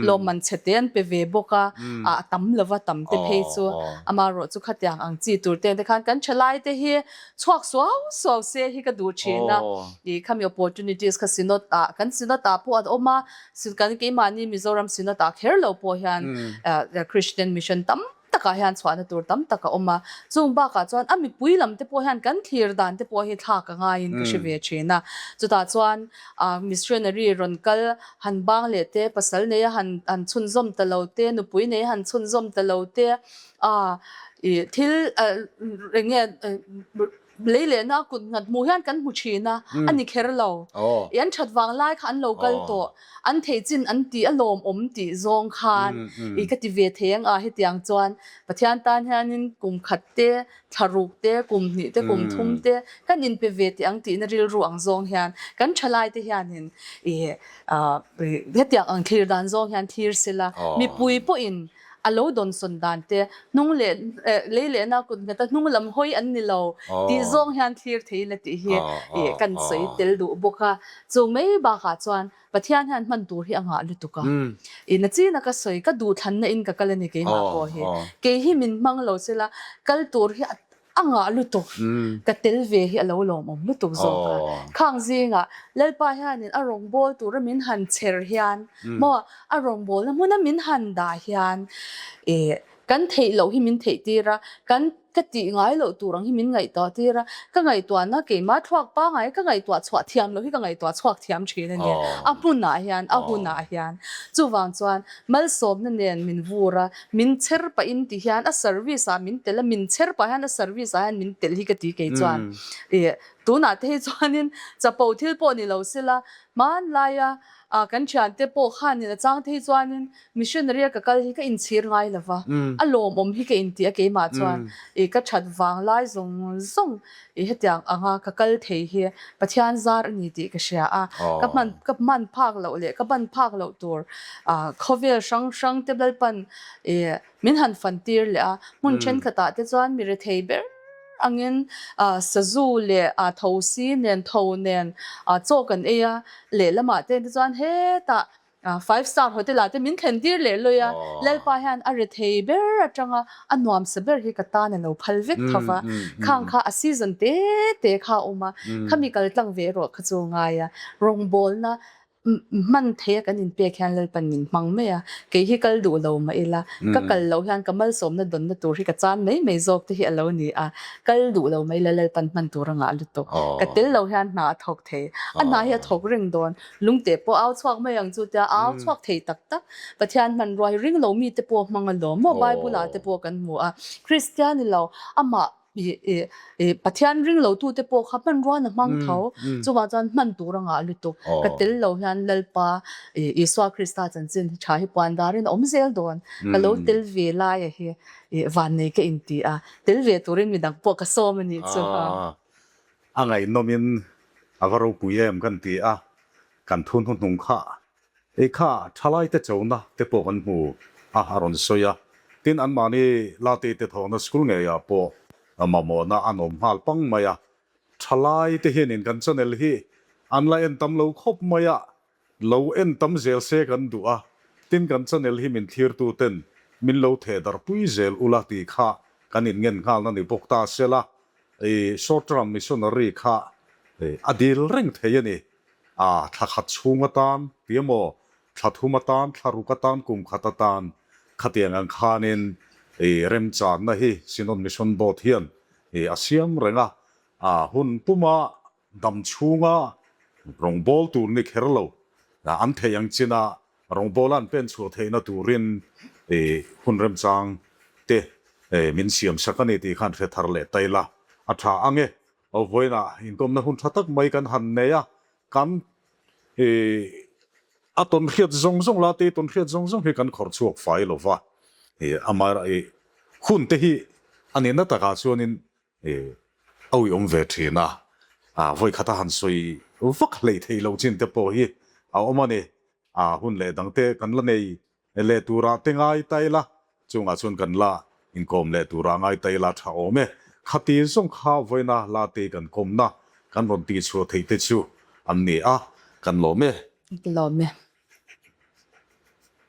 lawmman chhe te an pe ve bawk a, a tam lova tam te phei chu amaherawh chu khatiang ang chi tur te te khan kan thalai te hi chhuak suau suau se hi ka duh thin a, ih khami opportunities kha Synod ah kan Synod ah pawh a awm a, kan keimahni Mizoram Synod ah kher lo pawh hian Christian Mission tam takah hian chhuahna tur tam tak a awm a, chung bakah chuan a mipui lam te pawh hian kan thlir dan te pawh hi thlak a ngaiin ka hre ve thin a, chutah chuan ah missionary rawn kal han bang leh te, pasal nei a han han chhunzawm ta lo te, nupui nei a han chhunzawm ta lo te, ah ih thil ah eng nge Lei lehna a kut nghat hmuh hian kan hmu thin a, a ni kher lo. I an that vang lai kha an lo kal tawh, an thei chin an ti a lawmawm tih zawng khan i ka ti ve thei ang a, hetiang chuan Pathian tan hianin kum khat te, thla ruk te, kum hnih te, kum thum te kan inpe ve teh ang tihna rilru ang zawng hian kan thalai te hianin i hetiang ang thlir dan zawng hian thlir sela, mipui pawhin A lo dawnsawn dan te, hnung leh lei lehna kut ngheta hnung lam hawi an ni lo tih zawng hian thlir thei ila tih hi kan sawi tel duh bawk a. Chu mai bakah chuan Pathian hian hman tur hi a ngah lutuk a. I na china ka sawi, ka duhthlanna in ka kal a ni keimah pawh hi. Kei hi min hmang lo sela kal tur hi a A ngah lutuk, ka tel ve hi a lo lawmawm lutuk zawk a. Khang zingah Lalpa hianin a rawngbâwl tura min han chher hian maw, a rawngbâwlna hmuna min han dah hian ih kan theih loh hi min theih tir a, kan ka tih ngai loh tur ang hi min ngaihtuah tir a, ka ngaihtuahna keimah thluak pangai ka ngaihtuah chhuah thiam loh hi ka ngaihtuah chhuak thiam thin a ni. A hmunah hian, a hunah hian. Chuvang chuan malsawmna nen min vur a, Min chher pahin ti hian a service ah min tel a, min chher pah hian a service ah hian min tel hi ka ti kei chuan. Ih Tunah te hi chuanin chapo thil pawh ni lo sela, hmanlaia kan thiante pawh khanin a chang te hi chuanin missionary a ka kal hi ka inchhir ngai lo va, a lawmawm hi ka inti a keimah chuan i ka that vang lai zawng zawng i hetiang anga ka kal thei hi Pathian zar a ni tih ka hria a, ka hman ka hman phak loh leh ka ban phak loh tur khawvel hrang hrang te Lalpan i Min han fan tir leh a, hmun thenkhatah te chuan mi rethei ber angin sazu leh thosi nen tho nen chaw kan ei a, lehlamah te te chuan hetah five star hotel ah te min thlen tir leh lawi a, Lalpa hian a rethei ber atanga a nuamsa ber hi ka tan a lo phal vek tho va, khang kha a season te te kha a awm a, khami kal tlang ve erawh kha chu a ngai a, rawngbawlna Hman thei a kan inpek hian Lalpan min hmang mai a, kei hi kal duh lo mah ila, ka kal loh hian ka malsawmna dawnna tur hi ka chan mai mai zawk te hi a lo ni a, kal duh lo mah ila Lalpan hman tur a ngah lutuk. Ka tel lo hian hna a thawk thei, a hna hi a thawk reng dawn, lungte pawh au chhuak mai ang chu tia au chhuak thei tak tak, Pathian hmanrua hi ring lo mite pawh hmang alawm maw, Bible ah te pawh kan hmu a, Kristian ni lo, amah Pathian ring lo tute pawh kha hmanrua na hmang tho, chuvang chuan hman tur a ngah lutuk. Ka tel lo hian Lalpa Isua Krista chanchin hi tha hi puan darin a awm zel dawn. Ka lo tel ve laia hi vannei ka inti a, tel ve turin midang pawh ka sawm a nih chu. A ngaihnawmin a va ropui em kan ti a, kan thu hnuhnung kha Hei kha thalaite chona te pawh kan hmu a, a rawn sawi a. Tin, anmahni Late te thawhna school ngeiah pawh mamawhna an awm nghal pang mai a. Thalaite hianin kan channel hi an la en tam lo khawp mai a, lo en tam zel se kan duh a. Tin, kan channel hi min thlirtu ten min lo theh darhpui zel ula tih kha kan inngen nghalna ni bawk ta sela, short term missionary kha a dil reng thei a ni. A, thla khat chhung atan, ti emaw, thla thum atan, thla ruk atan, kum khat atan, khatiang ang khanin i remchanna hi Synod Mission Board hian i a siam reng a, a hun puma dam chhunga rawngbâwl tur ni kher lo, an theih ang china rawngbâwla an pen chhuah theihna turin i hun remchang te min siam sak a ni tih khan hre thar leh ta ila a tha ang e. Aw vawiinah inkawmna hun tha tak mai kan han nei a, kan ih a tawnhriat zawng zawng la te tawnhriat zawng zawng hi kan khawrh chhuak fai lo va, ih amaherawh ih hun te hi a nihna takah chuanin ih a uiawm ve thin a, ah vawikhat a han sawi vak hleih theih loh chin te pawh hi a awm a ni, ah hun leh dang te kan la nei Leh turah te ngai ta ila, chungah chuan kan la inkawm leh turah ngai ta ila tha awm e. Khati zawng kha vawiina la te kan kawmna kan rawn tihchhuah theih te chu an ni a, kan lawm e. Ka lawm e.